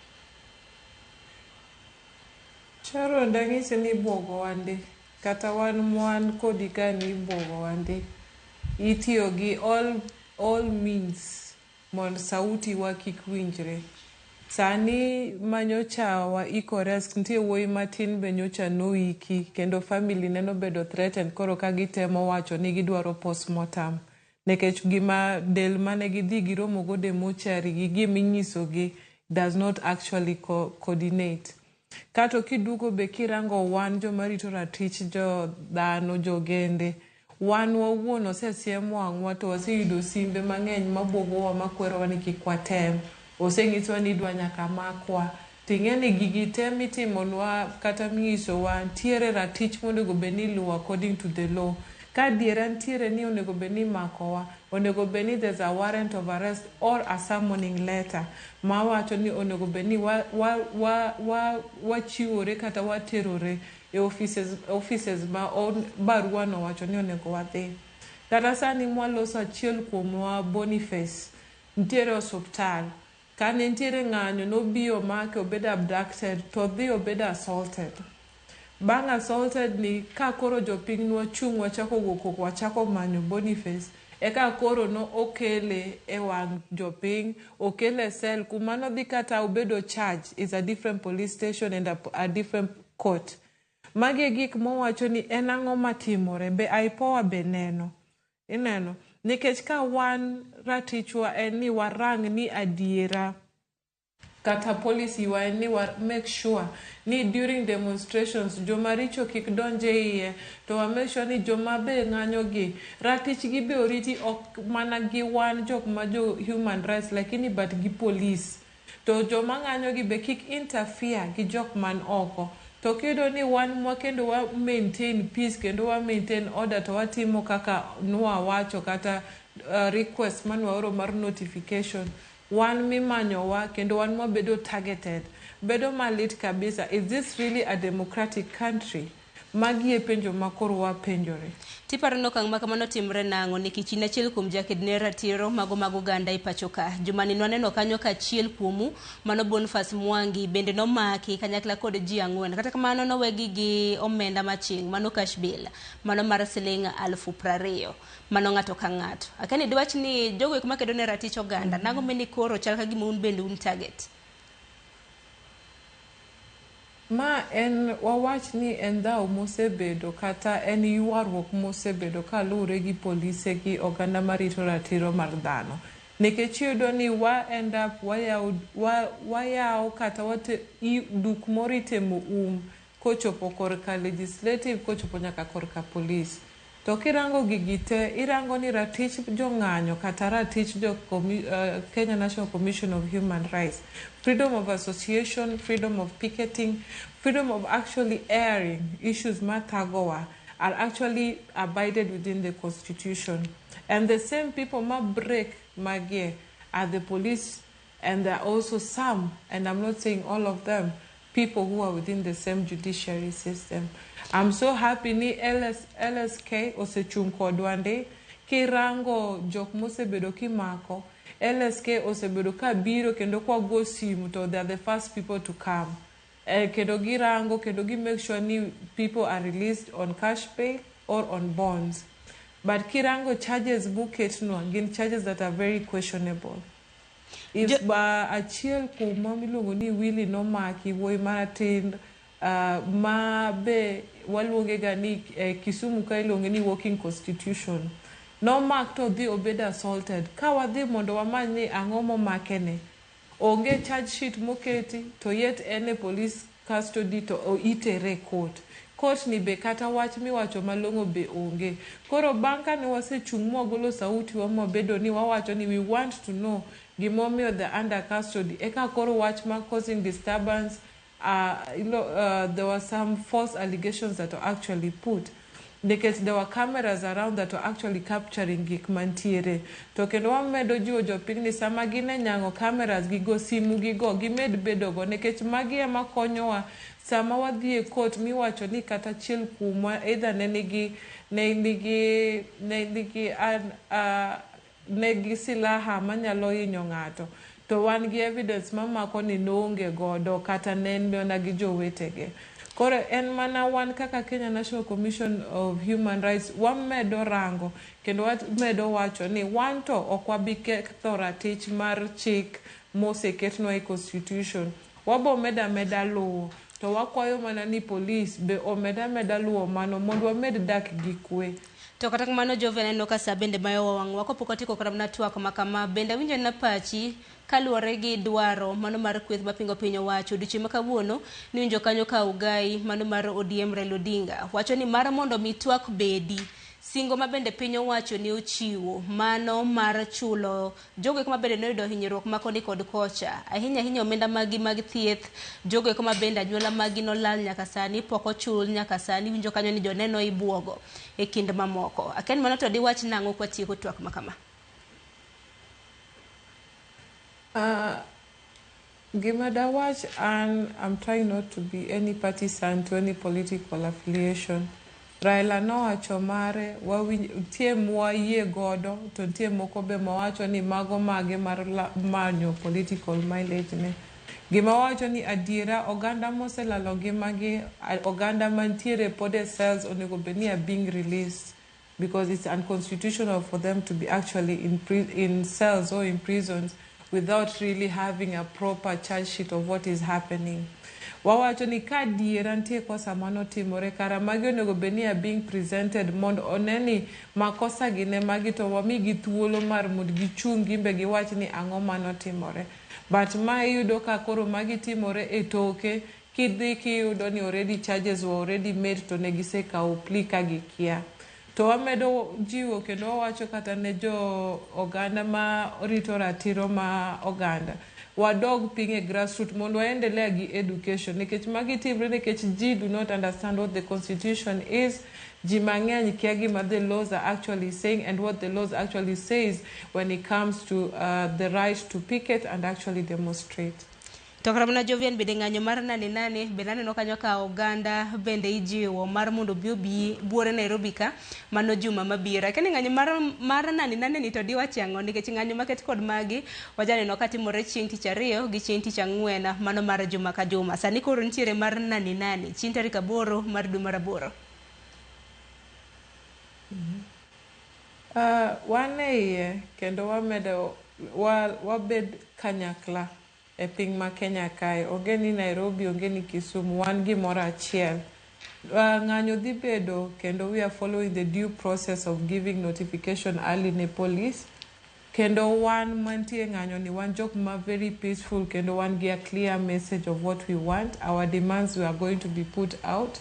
Sharon, dang'isi ni ibuogowa ndi. Kata wan mwan kodi ka ni ibuogowa ndi. Itiyo gi all means mondo sauti wa kik winjre. Sani manyocha waiko Rex, nitie wuoyi matin be nyocha noiki kendo family ne nobedo threatened, koro ka gitemo wacho ni gidwaro postmortem, nikech gima del mane gidhi giromo godo e mochari gi giminyisogi does not actually coordinate. Kato kiduogo be kirango wan joma rito ratich jo dhano, jogende, wan wawuon osesiem wang'wa to waseyudo simbe mang'eny mabuogowa, makwerowa ni kik watem. Oseng'iswa ni idwa nyaka makwa. Ting'e ni gigi te mitimonwa kata minyisowa ntiere ratich monego bed ni iluwo according to the law. Ka adiera nitiere ni onego bed ni imakowa, onego bed ni there's a warrant of arrest or a summoning letter mawacho ni onego bed ni wachiwore kata waterore e offices ma barua no wacho ni onego wadhi. Kata sani mwaloso achiel kuomwa Boniface nitiere osuptal. Kane nitiere ng'anyo nobi omake obedo abducted to odhi obedo assaulted. Bang' assaulted ni ka koro jopiny nwachung' wachako go koko wachako manyo Boniface eka koro no okele e wang' jopiny okele e cell kuma nodhi kata obedo charge is a different police station and a different court. Magi e gik mowacho ni en ang'o matimore be IPOA be neno ineno nikech ka wan ratichwa en ni warang ni adiera kata policy wa en ni wa make sure ni during demonstrations joma richo kik donj e iye to wa make sure ni joma be ng'anyo gi ratichgi be oriti ok mana gi wan jok ma jo human rights lakini but gi police to joma ng'anyo gi be kik interfere gi jok man oko to kiyudo ni wan mwa kendo wa maintain peace kendo wa maintain order to watimo kaka nwawacho kata request manwaoro mar notification wan mimanyowa kendo wan mwabedo targeted bedo malit kabisa. Is this really a democratic country? Magi e penjo ma koro wapenjore. Tiparo ni okang' ma kamano timre nang'o nikech in achiel kuom jaked ne ratiro mago mag oganda e pacho ka. Jumani nwaneno kanyo ka achiel kuomu mano Boniface Mwangi bende nomaki kanyakla kod ji 4. Kata kamano nowegi gi omenda maching' mano cash bail mano mar siling 20,000 mano ng'ato ka ng'ato. Akia ni diwach ni jogo eko makedo ne ratich oganda nang'o meni koro chal ka gima un bende un target. Ma en wawach ni en dhaw mosebedo kata en ywaruok mosebedo kaluwore gi polise gi oganda marito ratiro mar dhano. Nikech iyudo ni wa end up wayawo kata duk moro itemo um kochopo korka legislative kochopo nyaka korka police. To kirango gigi te, irango ni ratich jong'anyo kata ratich jo Kenya National Commission of Human Rights, freedom of association, freedom of picketing, freedom of actually airing issues mathagowa are actually abided within the constitution. And the same people ma break magie are the police, and there are also some, and I'm not saying all of them, people who are within the same judiciary system. I'm so happy ni LSK osechung' kodwa ndi. Kirango jok mosebedo kimako, LSK osebedo kabiro kendo kwago simu to they are the first people to come. Kendo girango kendo gi make sure ni people are released on cash bail or on bonds. But kirango charges moketnwa gin charges that are very questionable. If achiel kuomwa miluongo ni Willy nomaki wuoyi matin ma be waluonge ga ni Kisumu ka iluonge ni walking constitution. Nomak to odhi obedo assaulted. Ka wadhi mondo wamany ni ang'o momake ni, onge charge sheet moketi to yet en e police custody to itere e court. Court ni be kata wach miwacho malong'o be onge. Koro bang' kane wasechung' mwagolo sauti wa mwabedo ni wawacho ni we want to know gimomiyo the under custody. Eka koro wach ma causing disturbance, there were some false allegations that were actually put. Nikech there were cameras around that were actually capturing gik mantiere. To kendo wamedo jiwo jopiny ni sama gin e nyang'o cameras gigo simu gigo gimed bedo go nikech magi ema konyowa sama wadhi e court miwacho ni kata achiel kuomwa either ne nigi silaha manyalo hinyo ng'ato to wan gi evidence mamako ni noonge godo kata ne en mana gi jowetege. Koro en mana wan kaka Kenya National Commission of Human Rights wamedo rango kendo wamedo wacho ni wan to ok wabi ketho ratich mar chik moseketnwa e constitution. Wabo medo ameda luwo to wakwayo mana ni police be omed ameda luwo mano mondo wamed dak gi kwe. To kata kamano Jove aneno ka sa bende mayo wang'wa kopok watieko kata mana twak ma kama bende awinjo na pachi kaluwore gi dwaro mano mar kweth mapingo piny owacho odiochieng' ma kawuono niwinjo kanyo ka Ugai mano mar ODM Raila Odinga wacho ni mar mondo mi twak bedi Singo ma bende piny owacho ne ochiwo mano mar chulo jogo eko ma bende noyudo hinyruok ma koni kod kocha. Ahinya ahinya omenda maggi mag thieth, jogo eko ma bende anyuola maggi nolal nyaka sani pok ochul nyaka sani winjo kanyo ni joneno ibuogo e kind mamoko. Akia ni mano to diwach nang'o kwatieko twak ma kama? Gima dawach an, I'm trying not to be any partisan to any political affiliation. Raila nowacho mare, wawinj, nitie mwayie godo to nitie moko be mawacho ni mago mage mar la, manyo political mileage ne. Gima wawacho ni adiera oganda moselalo ngimagi, oganda mantiere pod e cells onego bed ni are being released because it's unconstitutional for them to be actually in cells or in prisons without really having a proper charge sheet of what is happening. Wawacho ni ka adiera nitie kosa manotimore kara magi onego bed ni are being presented mondo one ni makosa gi ne magi to wamigi thuolo mar mondo gichung' gimbe giwach ni ang'o manotimore. But ma iyudo ka koro magi timore e toke kidhi kiyudo ni already charges were already made to ne gisekawo plea ka gikia. To wamedo jiwo kendo wawacho kata ne jo oganda ma rito ratiro ma oganda wadog piny e grassroot mondo waendelea gi education nikech magi timre nikech ji do not understand what the constitution is. Ji mang'eny kia gima the laws are actually saying and what the laws actually says when it comes to the right to picket and actually demonstrate. To kata mana Jovian bende ng'anyo mar nane nane bende aneno kanyo ka oganda bende ijiwo mar mondo obi obi buore Nairobi ka mano juma mabiro. Akia ni ng'anyo mar nane nane ni to diwachi ang'o nikech ng'anyo maket kod magi wajaneno ka timore chieng' tich ariyo gi chieng' tich ang'wen mano mar juma ka juma. Sani koro nitiere mar nane nane chieng' tarik 8 mar dwe mar 8. Wan e iye kendo wamedo wabed kanyakla e piny ma Kenya kae. Onge ni Nairobi, onge ni Kisumu, wan gimoro achiel. Ng'anyo dhi bedo kendo we are following the due process of giving notification early ne police. Kendo wan mantie ng'anyo ni wan jok ma very peaceful kendo wan gi a clear message of what we want. Our demands we are going to be put out.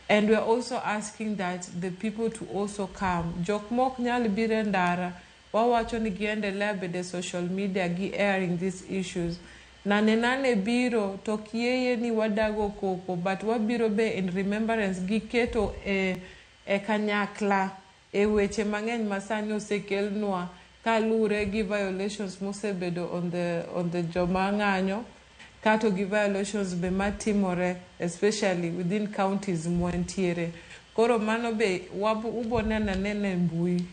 And we are also asking that the people to also come. Jok mok nyal biro e ndara, wawacho ni giendelea bedo e social media gi airing these issues. Nane nane biro to kieye ni wadago koko, but wabiro be in remembrance gi keto e kanyakla e weche mang'eny masani osekelnwa kaluwore gi violations mosebedo on the joma ng'anyo kato gi violations be matimore especially within counties mwantiere. Koro mano be ubo neno anena e mbui.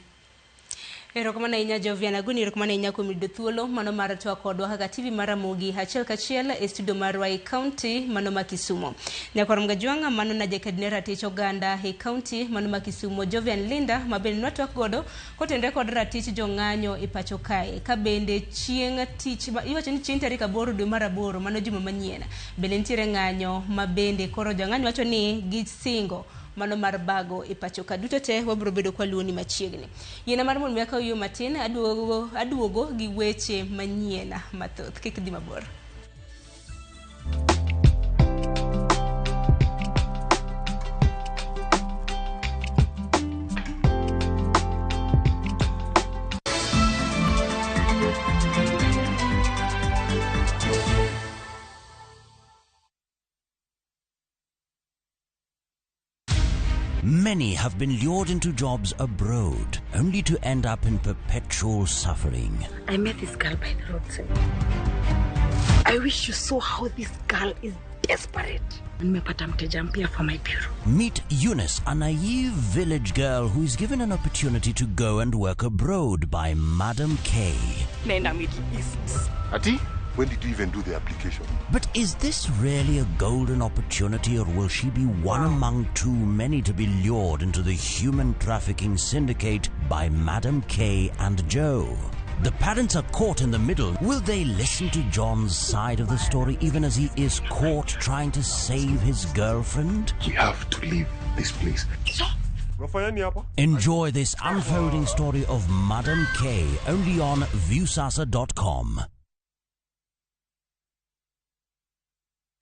Erokamano ahinya Jovian Aguni, erokamano ahinya kuom yudo thuolo mano mar twak kodwa kaka TV mar Ramogi achiel kachiel e studio marwa e county mano ma Kisumu. Nyakwar Mgajwang'a mano na jaked ne ratich oganda e county mano ma Kisumu Jovian Linda ma bende nwatwak godo kotenore kod ratich jong'anyo e pacho kae. Ka bende chieng' tich iwacho ni chieng' tarik 8 dwe mar 8 mano juma manyien bende nitiere ng'anyo ma bende koro jong'anyo wacho ni gisingo mano mar bago e pacho ka. Duto te wabiro bedo kwa luoni machiegni. Yiena mar mondo mi akaw yo matin aduogo gi weche manyien mathoth. Kik dhi mabor. Many have been lured into jobs abroad, only to end up in perpetual suffering. I met this girl by the roadside. I wish you saw how this girl is desperate. Nimepata mteja mpya for my bureau. Meet Eunice, a naive village girl who is given an opportunity to go and work abroad by Madam K. Nenda Middle East. Ati? When did you even do the application? But is this really a golden opportunity, or will she be one among too many to be lured into the human trafficking syndicate by Madam K and Joe? The parents are caught in the middle. Will they listen to John's side of the story even as he is caught trying to save his girlfriend? We have to leave this place. Enjoy this unfolding story of Madam K only on Viusasa.com.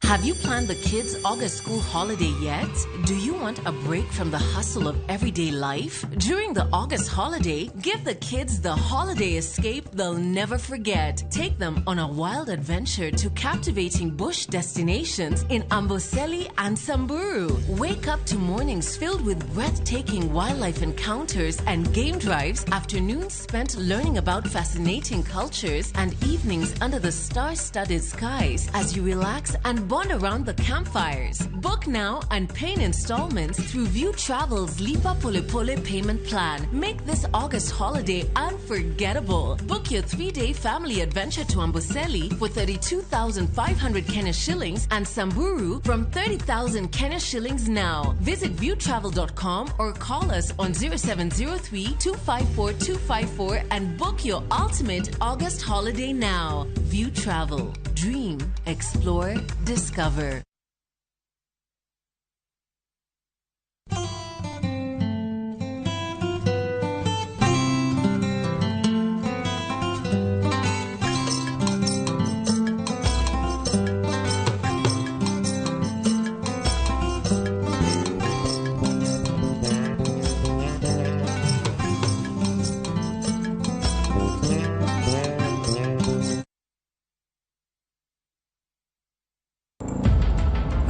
Have you planned the kids' August school holiday yet? Do you want a break from the hustle of everyday life? During the August holiday, give the kids the holiday escape they'll never forget. Take them on a wild adventure to captivating bush destinations in Amboseli and Samburu. Wake up to mornings filled with breathtaking wildlife encounters and game drives, afternoons spent learning about fascinating cultures, and evenings under the star-studded skies as you relax and bond around the campfires. Book now and pay in installments through View Travel's Lipa Pole Pole payment plan. Make this August holiday unforgettable. Book your 3-day family adventure to Amboseli for 32,500 Kenya shillings and Samburu from 30,000 Kenya shillings now. Visit viewtravel.com or call us on 0703 254 254 and book your ultimate August holiday now. View Travel. Dream, explore, discover.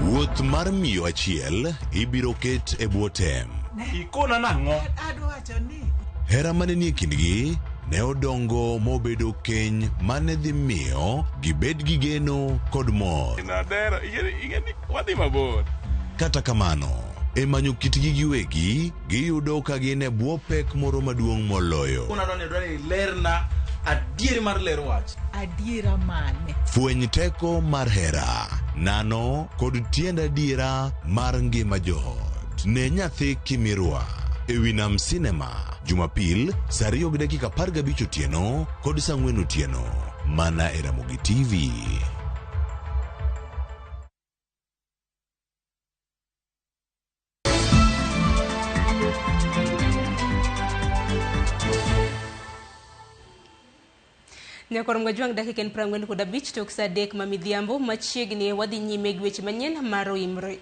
Wuoth mar miyo achiel ibiro ket e bwo tem. Ikona nang'o? Hera mane nie kindgi ne odongo mobedo keny mane dhi miyo gibed gi geno kod mor. Nadero, ingeni wadhi mabor. Kata kamano, e manyo kitgi giwegi, giyudo ka gin e bwo pek moro maduong' moloyo. Unadwa ni dwaro lerna adieri mar ler wach. Adiera mane? Fweny teko mar hera, nano kod tiend adiera mar ngima joot. Ne nyathi kimirwa e wi Nam Cinema, Jumapil saa 2:15 otieno kod saa 4 otieno, mana e Ramogi TV. Nyakor Mgajwang' dakika en 45 tok saa 3 ma midhiambo machiegni wadhi nyime gi weche manyien mar Oimre.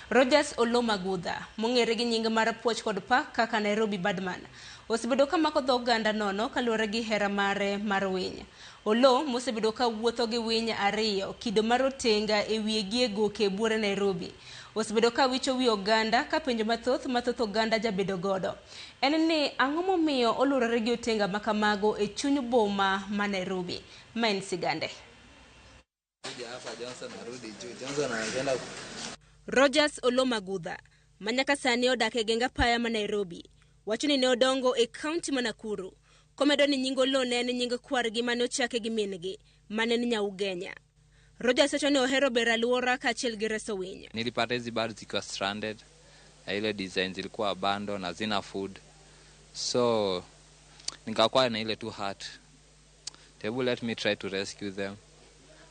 Rogers Oloo Magudha, mong'ere gi nying mar puoch kod pak kaka Nairobi Birdman, osebedo ka mako dho oganda nono kaluwore gi hera mare mar winy. Oloo mosebedo ka wuotho gi winy ariyo kido mar otenga e wiye gi e goke e buore Nairobi, osebedo ka wicho wi oganda ka penjo mathoth mathoth oganda jabedo godo en ni ang'o momiyo oluorore gi otenga makamago e chuny boma ma Nairobi. Ma en sigande. Rogers Oloo Magudha, ma nyaka sani odak e geng apaya ma Nairobi, wacho ni ne odongo e kaunti ma Nakuru, komedo ni nying Oloo ne en nying kwargi mane ochake gi min-gi, mane en Nyaugenya. Rogers wacho ni ohero bero alwora kaachiel gi reso winy. Nilipata hizi birds zikiwa stranded, na ile design zilikuwa abandoned, hazina food. So nikakuwa na ile tu heart. Tebu let me try to rescue them.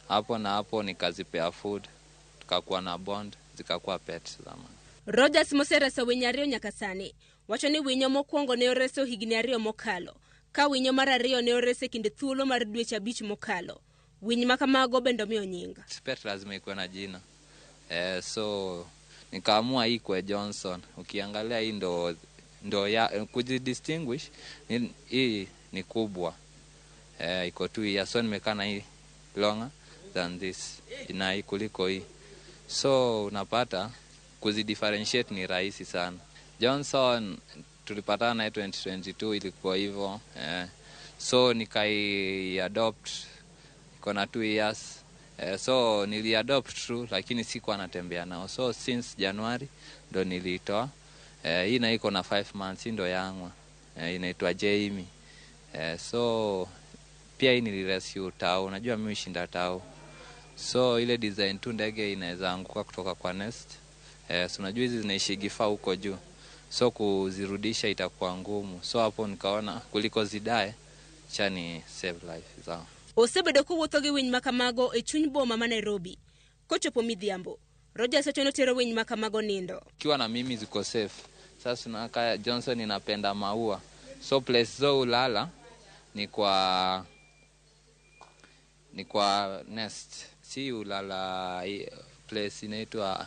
Hapo na hapo nikazipea food, tukakuwa na bond, zikakuwa pets zamani. Rogers mosereso winy ariyo nyaka sani, wacho ni winyo mokwongo ne oreso higni 2 mokalo, ka winyo mar ariyo ne ores e kind thuolo mar dweche 5 mokalo. Winy makamago bende omiyo nying. Pet lazima ikuwe na jina. So nikaamua hii kwa Johnson. Ukiangalia hii ndo ya kujidistinguish hii ni kubwa. Iko tu ya so nimekaa na hii longer than this na hii kuliko hii. So unapata kuzidifferentiate ni rahisi sana. Johnson tulipatana naye 2022 ilikuwa hivyo. So nikai adopt iko na 2 years. So nili adopt true lakini sikuwa natembea nao. So since January ndo nilitoa. Hii na iko na 5 months ndo yangu. Inaitwa Jamie. So pia hii nilirescue tao. Unajua mimi hushinda tao. So ile design tu ndege inaweza anguka kutoka kwa nest. So unajua hizi zinaishi gifaa huko juu. So kuzirudisha itakuwa ngumu. So hapo nikaona kuliko zidae cha ni save life zao. Osebedo kowuotho gi winy makamago e chuny boma ma Nairobi. Kochopo midhiambo, Rogers wacho ni otero winy makamago nindo. Kiwa na mimi ziko safe. Sasa unaka Johnson inapenda maua. So place zo ulala ni kwa nest. Si ulala place inaitwa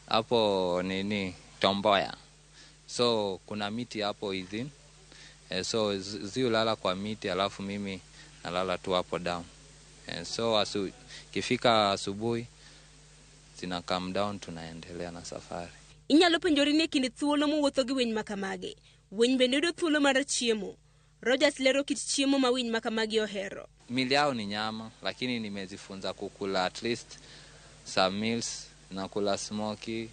hapo nini Tomboya. So kuna miti hapo within. So ziulala kwa miti alafu mimi nalala tu hapo down. So kifika asubuhi zina calm down, tunaendelea na safari. Inyalo penjori ni kind thuolo mowuotho gi winy makamagi. Winy bende yudo thuolo mar chiemo. Rogers lero kit chiemo ma winy makamagi ohero. Mili yao ni nyama, lakini nimezifunza kukula at least some meals. Zinakula smoky,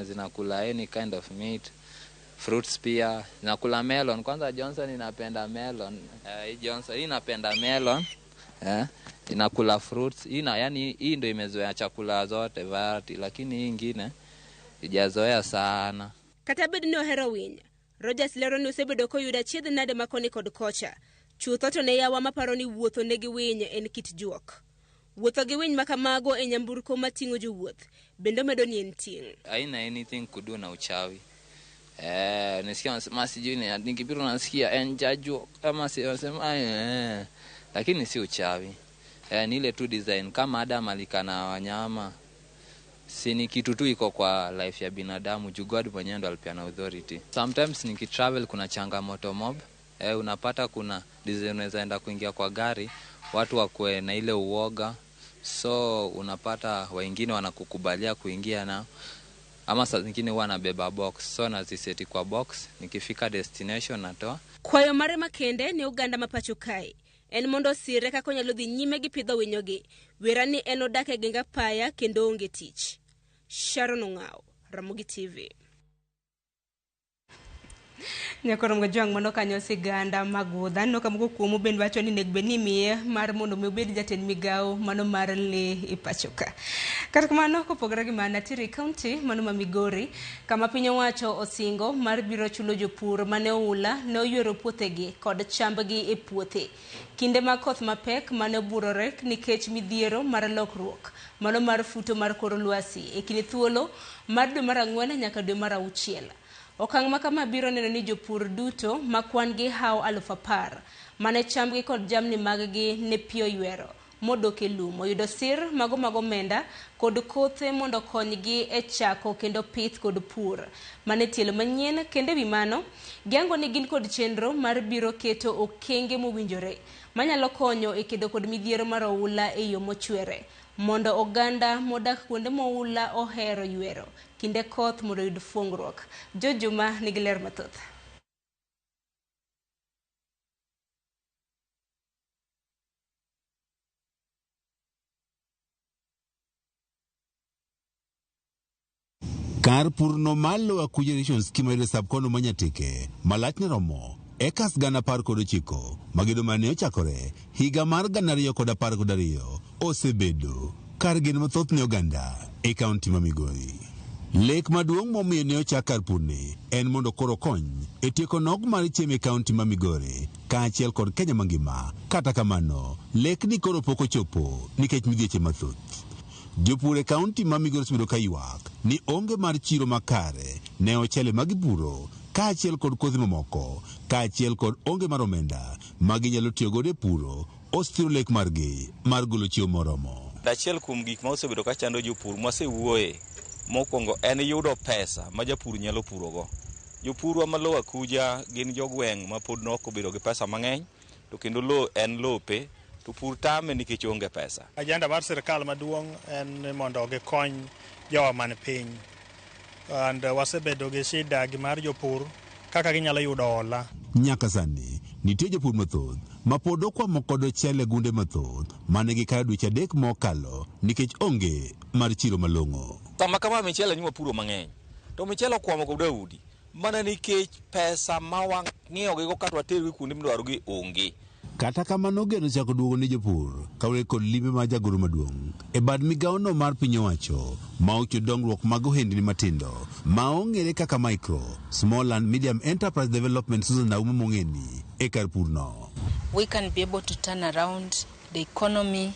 zinakula any kind of meat, fruits pia, zinakula melon. Kwanza Johnson inapenda melon. Johnson inapenda melon. Inakula fruits. Yani hii ndio imezoea chakula zote variety, lakini hii ingine ijazoea sana. Kata bed ni ohero winy, Rogers lero ni osebedo koyudo achiedh nade ma koni kod kocha. Chutho to ne yawa maparo ni wuotho negi winy en kit juok. Wuotho gi winy makamago e nyamburko mating'o jowuoth bende omedo ni en ting'. Haina anything kudu na uchawi. Nisikia wanasema sijui ni nikipita nasikia en jajuok kama si wanasema lakini si uchawi. Ni ile tu design kama Adam alikana wanyama. Si ni kitu tu iko kwa life ya binadamu, juu God mwenyewe ndo alipeana authority. Sometimes nikitravel kuna changamoto mob. Unapata kuna design unaweza enda kuingia kwa gari, watu wakue na ile uoga. So unapata wengine wanakukubalia kuingia na ama saa zingine huwa nabeba box. So naziseti kwa box, nikifika destination natoa. Kwayo mare makende ne oganda ma pacho kae. En mondo osire kaka onyalo dhi nyime gi pidho winyogi. Wera ni en odak e geng apaya kendo onge tich. Sharon Ong'aw, Ramogi TV. Nyakoro Mgajwang' mano kanyo siganda magudha no kamoko kuomu bende wacho ni nego bed ni imiye mar mondo mi obed jatend migawo mano mar lee e pacho ka. Kata kamano kopogore gi mano nitiere county mano ma Migori kama piny owacho osingo mar biro chulo jopur mane oula ne oywero puothegi kod chambgi e puothe. Kinde mag koth mapek mane oburore nikech midhiero mar lokruok mano mar futo mar kor lwasi e kind thuolo mar dwe mar 4 nyaka dwe mar 6. Okang' ma kama biro neno ni jopur duto ma kwan gi hawo 10,000 mane chambgi kod jamni mag-gi ne pi oywero modok e lum oyudo sir mago mag omenda kod kothe mondo konygi e chako kendo pith kod pur mane tielo manyien. Kendo ewi mano giango ni gin kod chenro mar biro keto okenge mowinjore manyalo konyo e kedo kod midhiero mar oula e yo mochwere mondo oganda modak kuonde moula ohero ywero kinde koth mondo oyud fuongruok. Jojuma nigi ler mathoth. Kar purno mar Lower Kuja Irrigation Scheme mayudore sub-county ma Nyatike malachne romo ekas 19,000 magedo mane ochakore higa mar 2012 osebedo kar geno mathoth ne oganda e kaunti ma Migori. Lek maduong' momiyo ne ochak kar purni en mondo koro kony e tieko nok mar chiemo e kaunti ma Migori kaachiel kod Kenya mangima. Kata kamano, lekni koro pok ochopo nikech midhieche mathoth. Jopur e kaunti ma Migori osebedo ka ywak ni onge mar chiro makare ne ochele ma gipuro kaachiel kod kodhi mamoko kaachiel kod onge mar omenda ma ginyalo tiyo godo e puro osethiro lek margi mar golo chiemo moromo. Achiel kuom gik ma osebedo ka chando jopur mwasewuoye mokwongo en yudo pesa ma japur nyalo purogo. Jopurwa ma Lower Kuja gin jogweng' ma pod nok obedo gi pesa mang'eny to kendo lowo en lope to pur tame nikech onge pesa. Agenda mar sirikal maduong' en mondo gikony jowa man piny. And wasebedo gi shida gi mar jopur kaka ginyalo yudo hola. Nyaka sani nitie jopur mathoth ma pod okwamo kod ochele gunde mathoth mane gikayo dweche 3 mokalo nikech onge mar chiro malong'o. Sama kama michele ni wapuro mang'eny to michele okwamo kod udi mana nikech pesa ma wang'iewogigo kata watergi kuonde midwarogi onge. Kata kamano geno chako duogo ne jopur kaluwore kod limbe mar jagoro maduong' e bad migawono mar piny owacho ma ochiwo dongruok mag ohendni matindo ma ong'ere kaka Micro, Small and Medium Enterprise Development Susan Naumo Mong'eni e kar purno. We can be able to turn around the economy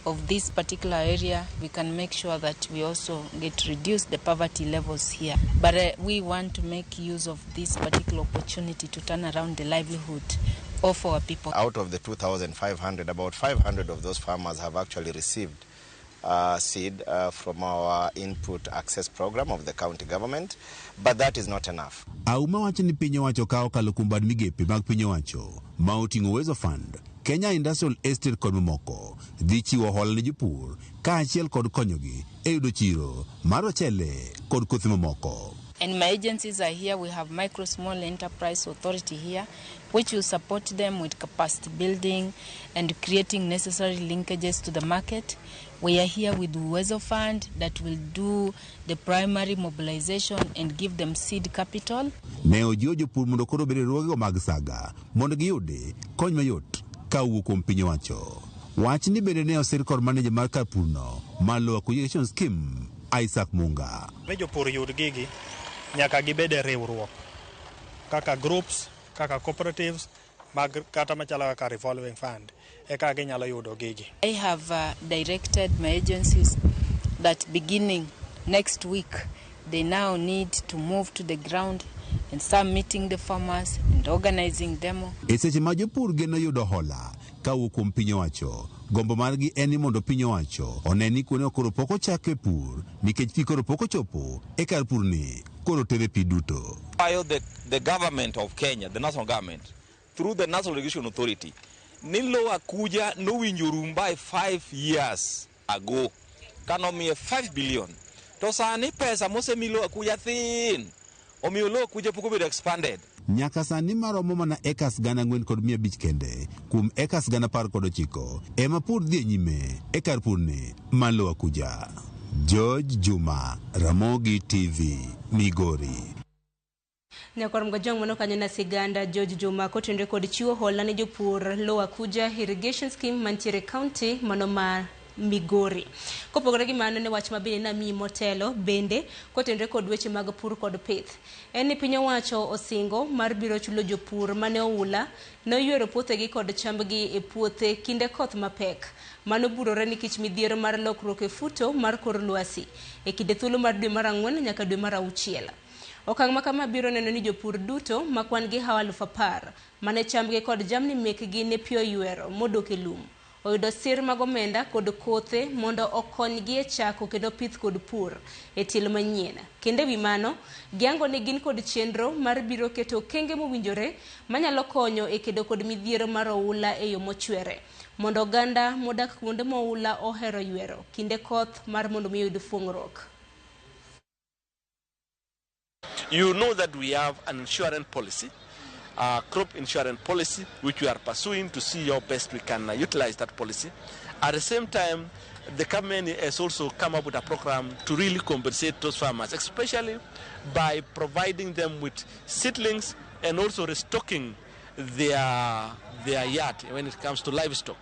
of this particular area. We can make sure that we also get reduce the poverty levels here. But we want to make use of this particular opportunity to turn around the livelihood of our people. Out of the 2,500, about 500 of those farmers have actually received seed from our input access program of the county government, but that is not enough. Auma wacho ni piny owacho ka okalo kuom bad migepe mag piny owacho ma oting'o Uwezo Fund, Kenya Industrial Estate kod mamoko dhi chiwo hola ne jopur kaachiel kod konyogi e yudo chiro mar ochele kod kothe mamoko. And my agencies are here. We have Micro Small Enterprise Authority here, which will support them with capacity building and creating necessary linkages to the market. We are here with Uwezo Fund that will do the primary mobilization and give them seed capital. Ne ojiwo jopur mondo koro obed e riwruogego mag saga mondo giyud kony mayot ka owuok kuom piny owacho. Wachni bende ne osir kod maneja mar kar purno mar Lower Kuja Irrigation Scheme, Isaac Munga. Mi jopur yud gigi, nyaka gibed e riwruok kaka groups, kaka cooperatives, mag kata machalo kaka revolving fund, eka ginyalo yudo gigi. I have directed my agencies that beginning next week, they now need to move to the ground and start meeting the farmers and organizing demo. E seche ma jopur geno yudo hola ka owuok kuom piny owacho, gombo margi en ni mondo piny owacho one ni kuonde koro pok ochake pur nikech pi koro pok ochopo e kar pur ni koro tere pi duto. Kwayo the government of Kenya, the national government, through the National Irrigation Authority, ni Lower Kuja nowinjo rum by 5 years ago kanomiye 5 billion to sani pesa mosemi Lower Kuja thin omiyo Lower Kuja pok obedo expanded. Nyaka sani maromo mana acres 4,500 kende kuom acres 19,000 ema pur dhi e nyime e kar purni mar Lower Kuja. George Juma, Ramogi TV, Migori. Nyakwar Mgajwang' mano kanyo na siganda George Juma kotenore kod chiwo hola ne jopur Lower Kuja Irrigation Scheme mantiere county mano ma Migori. Kopogore gi mano ne wach ma bende namiyi motelo bende kotenore kod weche mag pur kod pith. En ni piny owacho osingo mar biro chulo jopur mane oula ne oywero puothegi kod chambgi e puothe kinde koth mapek. Mano burore nikech midhiero mar lokruok e futo mar kor lwasi e kinde thuolo mar dwe mar ang'wen nyaka dwe mar auchiel. Okang' ma kama biro neno ni jopur duto ma kwan gi hawa 10,000 mane chambgi kod jamni mekgi ne pi oywero modok e lum oyudo sir mag omenda kod kothe mondo okonygi e chako kendo pith kod pur e tielo manyien. Kendo ewi mano, giango ni gin kod chenro mar biro keto okenge mowinjore manyalo konyo e kedo kod midhiero mar oula e yo mochwere mondo oganda modak kuonde ma oula ohero ywero kinde koth mar mondo mi oyud fuong'ruok. You know that we have an insurance policy, a crop insurance policy, which we are pursuing to see how best we can utilize that policy. At the same time, the government has also come up with a program to really compensate those farmers, especially by providing them with seedlings and also restocking their yard when it comes to livestock.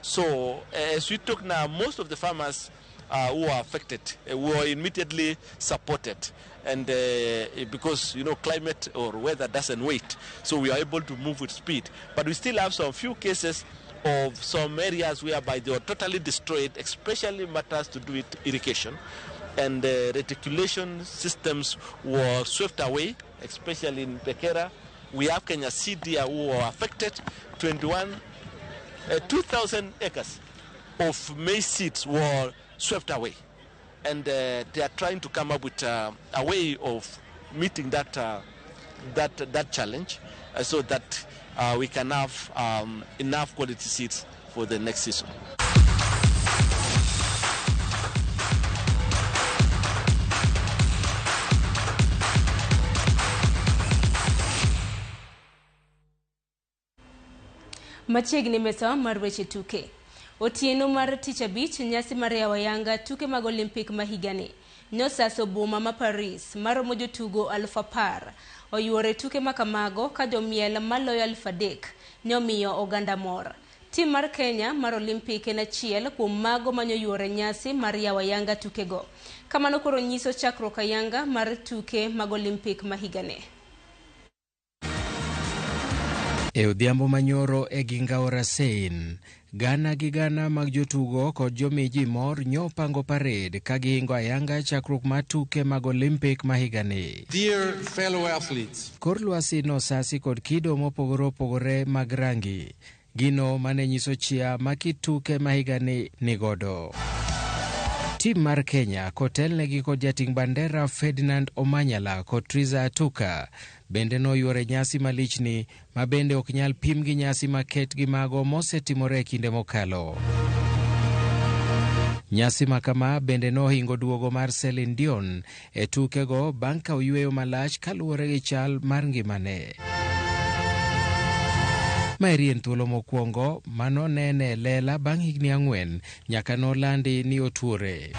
So as we talk now, most of the farmers who are affected were immediately supported, and because climate or weather doesn't wait, so we are able to move with speed. But we still have some few cases of some areas whereby they were totally destroyed, especially matters to do with irrigation, and reticulation systems were swept away, especially in Bekera. We have Kenya Seed here who were affected, 21, 2,000 acres of maize seeds were swept away. And they are trying to come up with a way of meeting that challenge so that we can have enough quality seeds for the next season. Machiegni mesa mar weche tuke. Otieno mar tich abich nyasi mar yawo ayanga tuke mag Olympic ma higani nosaso boma ma Paris maromo jotugo 10,000 oyuoro e tuke ma kamago ka jomiel maloyo 3,000 nyomiyo oganda mor. Tim mar Kenya mar Olympic en achiel kuom mago manyoyuoro e nyasi mar yawo ayanga tukego. Kamano koro nyiso chakruok ayanga mar tuke mag Olympic ma higani. E odhiambo manyoro e gingaora Sein, gana gi gana mag jotugo kod jomi ji mor nyopango parade ka gihingo ayanga chakruok mar tuke mag Olympic ma higani. Dear fellow athletes, Kor lwasi nosasi kod kido mopogore opogore mag rangi, gino mane nyiso chia ma kit tuke ma higani nigodo. Tim mar Kenya kotelnegi kod jating' bandera Ferdinand Omanyala kod Triza Atuka bende noyuoro e nyasi malichni ma bende ok nyal pim gi nyasi maket gi mago mosetimore e kinde mokalo. Nyasi ma kama bende nohingo duogo mar Celine Dion e tukego bang' ka oyueyo malach kaluwore gi chal mar ngimane. Maeri en thuolo mokwongo manonene e lela bang' higni ang'wen nyaka nolandi ni otuore.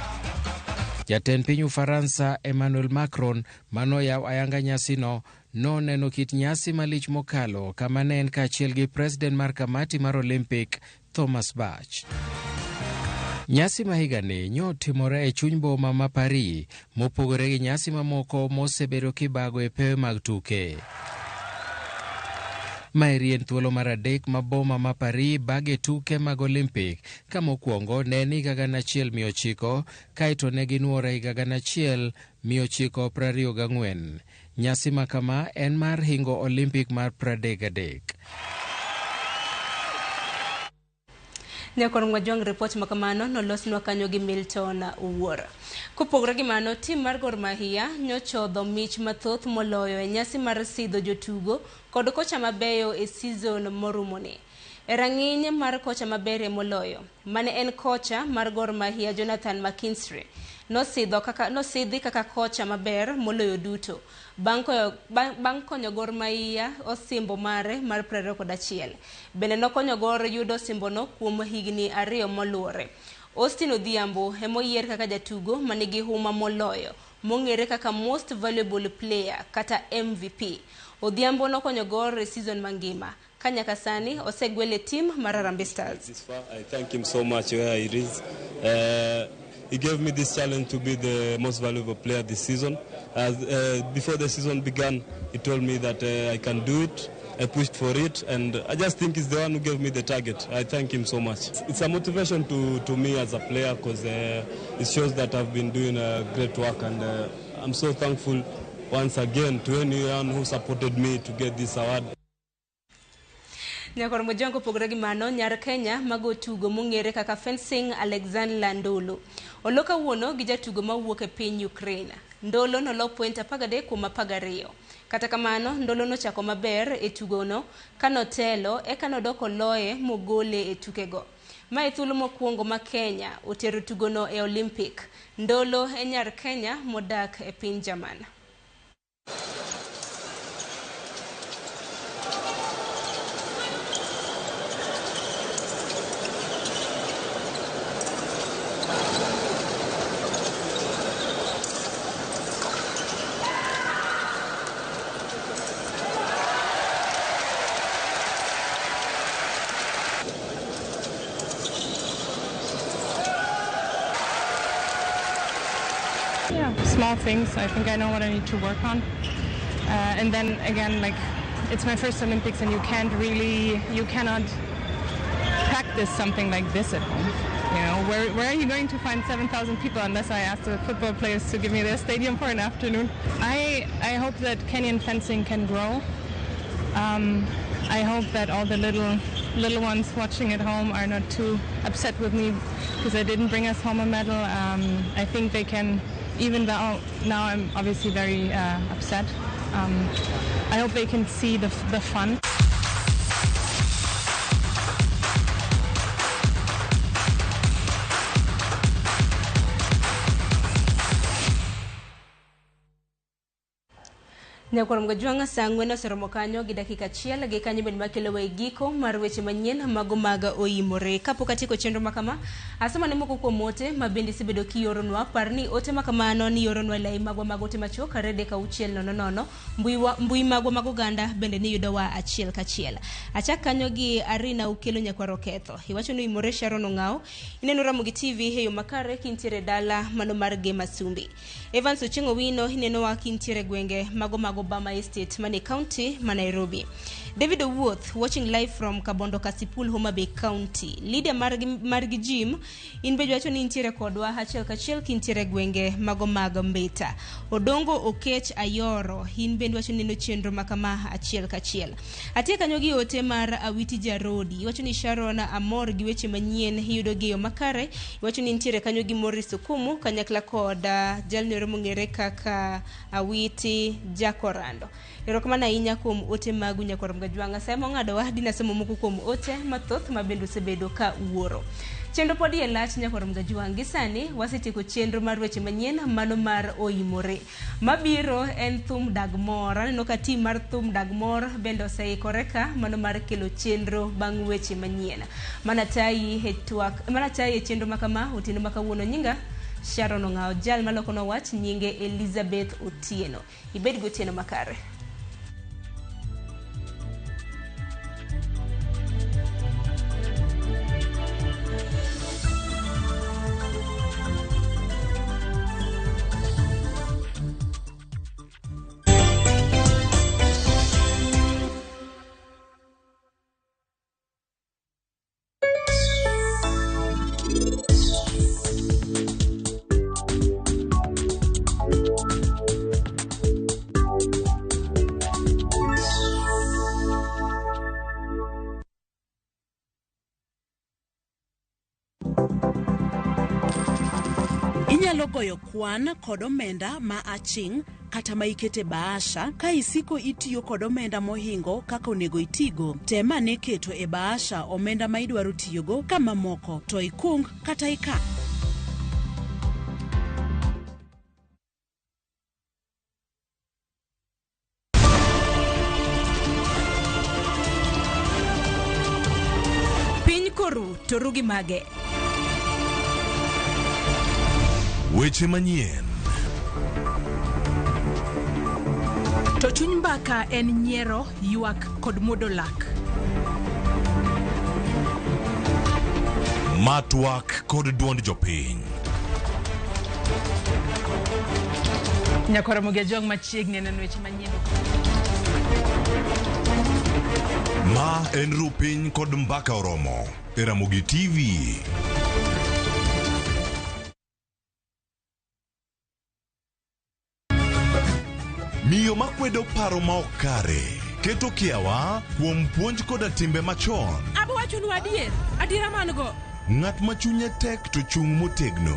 Jatend piny Ufaransa Emmanuel Macron manoyawo ayanga nyasino noneno kit nyasi malich mokalo kama ne en kaachiel gi president mar kamati mar Olympic Thomas Bach. Nyasi ma higani nyotimore e chuny boma ma Paris mopogore gi nyasi mamoko mosebedo kibago e pewe mag tuke. Maeri en thuolo mar adek ma boma ma Paris bage tuke mag Olympic ka mokwongo ne en higa 1900 kaeto ne ginuore higa 1924. Nyasi ma kama en mar hingo Olympic mar 33. Nyakor Ngwajwang' ripot ma kamano nolosnwa kanyo gi Milton Wuor. Kopogore gi mano, tim mar Gor Mahia nyochodho mich mathoth moloyo e nyasi mar sidho jotugo kod kocha mabeyo e season morumoni. E rang'iny mar kocha maberie moloyo, mane en kocha mar Gor Mahia Jonathan McKinstry nosidhi kaka kocha maber moloyo duto bang' konyo Gor Mahia osimbo mare mar 21. Bende nokonyo Gor yudo osimbono kuom higni ariyo moluwore. Austin Odhiambo emoyier kaka jatugo manigi huma moloyo mong'ere kaka Most Valuable Player kata MVP. Odhiambo nokonyo Gor e season mangima ka nyaka sani osegwel e tim mar Harambee Stars. This far. I thank him so much where he is. He gave me this challenge to be the most valuable player this season. As, before the season began, he told me that I can do it. I pushed for it, and I just think he's the one who gave me the target. I thank him so much. It's a motivation to me as a player because it shows that I've been doing great work, and I'm so thankful once again to anyone who supported me to get this award. Nyakor Mojwang' kopogore gi mano, nyar Kenya mago tugo mong'ere kaka fencing Alexander Ndolo olo kawuono gi jatugo mawuok e piny Ukraine. Ndolo nolo point 13 kuom 12. Kata kamano, Ndolo nochako maber e tugono kanotelo eka nodok oloye mogole e tukego. Ma e thuolo mokwongo ma Kenya otero tugono e Olympic. Ndolo e nyar Kenya modak e piny Jerman. Yeah, small things. I think I know what I need to work on. And then again, like, it's my first Olympics, and you cannot practice something like this at home. You know, where are you going to find 7,000 people unless I ask the football players to give me their stadium for an afternoon? I hope that Kenyan fencing can grow. I hope that all the little ones watching at home are not too upset with me because I didn't bring us home a medal. I think they can, even though now I'm obviously very upset, I hope they can see the fun. Nyakwar Mgajwang'a saa ang'wen oseromo kanyo gi dakika achiel gi kanyo bende makelo wa e giko mar weche manyien mago mag oimore. Kapok atieko chenro makama, asoma ne moko kuom ote ma bende isebedo kioronwa. Par ni ote makamano ni ioronwa e lai magwa mag ote machuok 23600. Mbui magwa mag oganda bende ni yudowa achiel kachiel. Achak kanyo gi Arina Ukelo Nyakwar Oketho. Iwacho ni oimore Sharon Ong'aw. Ineno Ramogi TV e yo makare kintiere dala mano mar Gema Sumbi. Evans Ochieng' Owino inenowa kintiere gwenge mago mag Obama Estate mane county ma Nairobi. David Owuoth watching live from Kabondo Kasipul, Homa Bay County. Lydia margi, margi Jim in be wacho ni intiere kodwa achiel kachiel kintiere gwenge mago mag Mbita. Odongo Okech Ayoro in bende wacho ni neno chenro makama achiel kachiel. Atie kanyo gi ote mar Awiti Jarodi iwacho ni Sharon amor gi weche manyien iyudo gi yo makare. Iwacho ni intiere kanyo gi Morris Okumu kanyakla kod jalno mong'ere kaka Awiti Jakorando. Erokamano ahinya kuom ote magu nyakwar Mgajwang'a. Sa mong'adowa dina somo moko kuom ote mathoth ma bende osebedo ka wuoro. Chenro pod iye lach nyakwar Mgajwang'. Gi sani wasetieko chenro mar weche manyien mano mar oimore. Mabiro en thum dag mor. Aneno ka tim mar thum dag mor bende oseikore ka mano mar kelo chenro bang' weche manyien. Mana tayi e twak, mana tayi e chenro makama otieno ma kawuono nyinga Sharon Ong'awo, jal malokono wach nyinge Elizabeth Otieno. Ibed gotieno makare. Inyalo goyo kwan kod omenda ma aching' kata ma ikete bahasha ka isiko itiyo kod omenda mohingo kaka onego itigo. Tem ane keto e bahasha omenda ma idwaro tiyogo ka mamoko to ikung kata ikan. Piny koru to ru gi mage. Weche manyien. To chuny mbaka en nyiero, ywak kod muodo lak. Ma twak kod duond jopiny. Nyakwar Ramogi Ajwang' machiegni neno weche manyien. Ma en Rupiny kod Mbaka Oromo e Ramogi TV. Miyo makwedo paro ma ok kare keto kiawa kuom puonj koda timbe machon. Abo wachonu adier, adiera man go. Ng'at ma chunye tek to chung' motegno.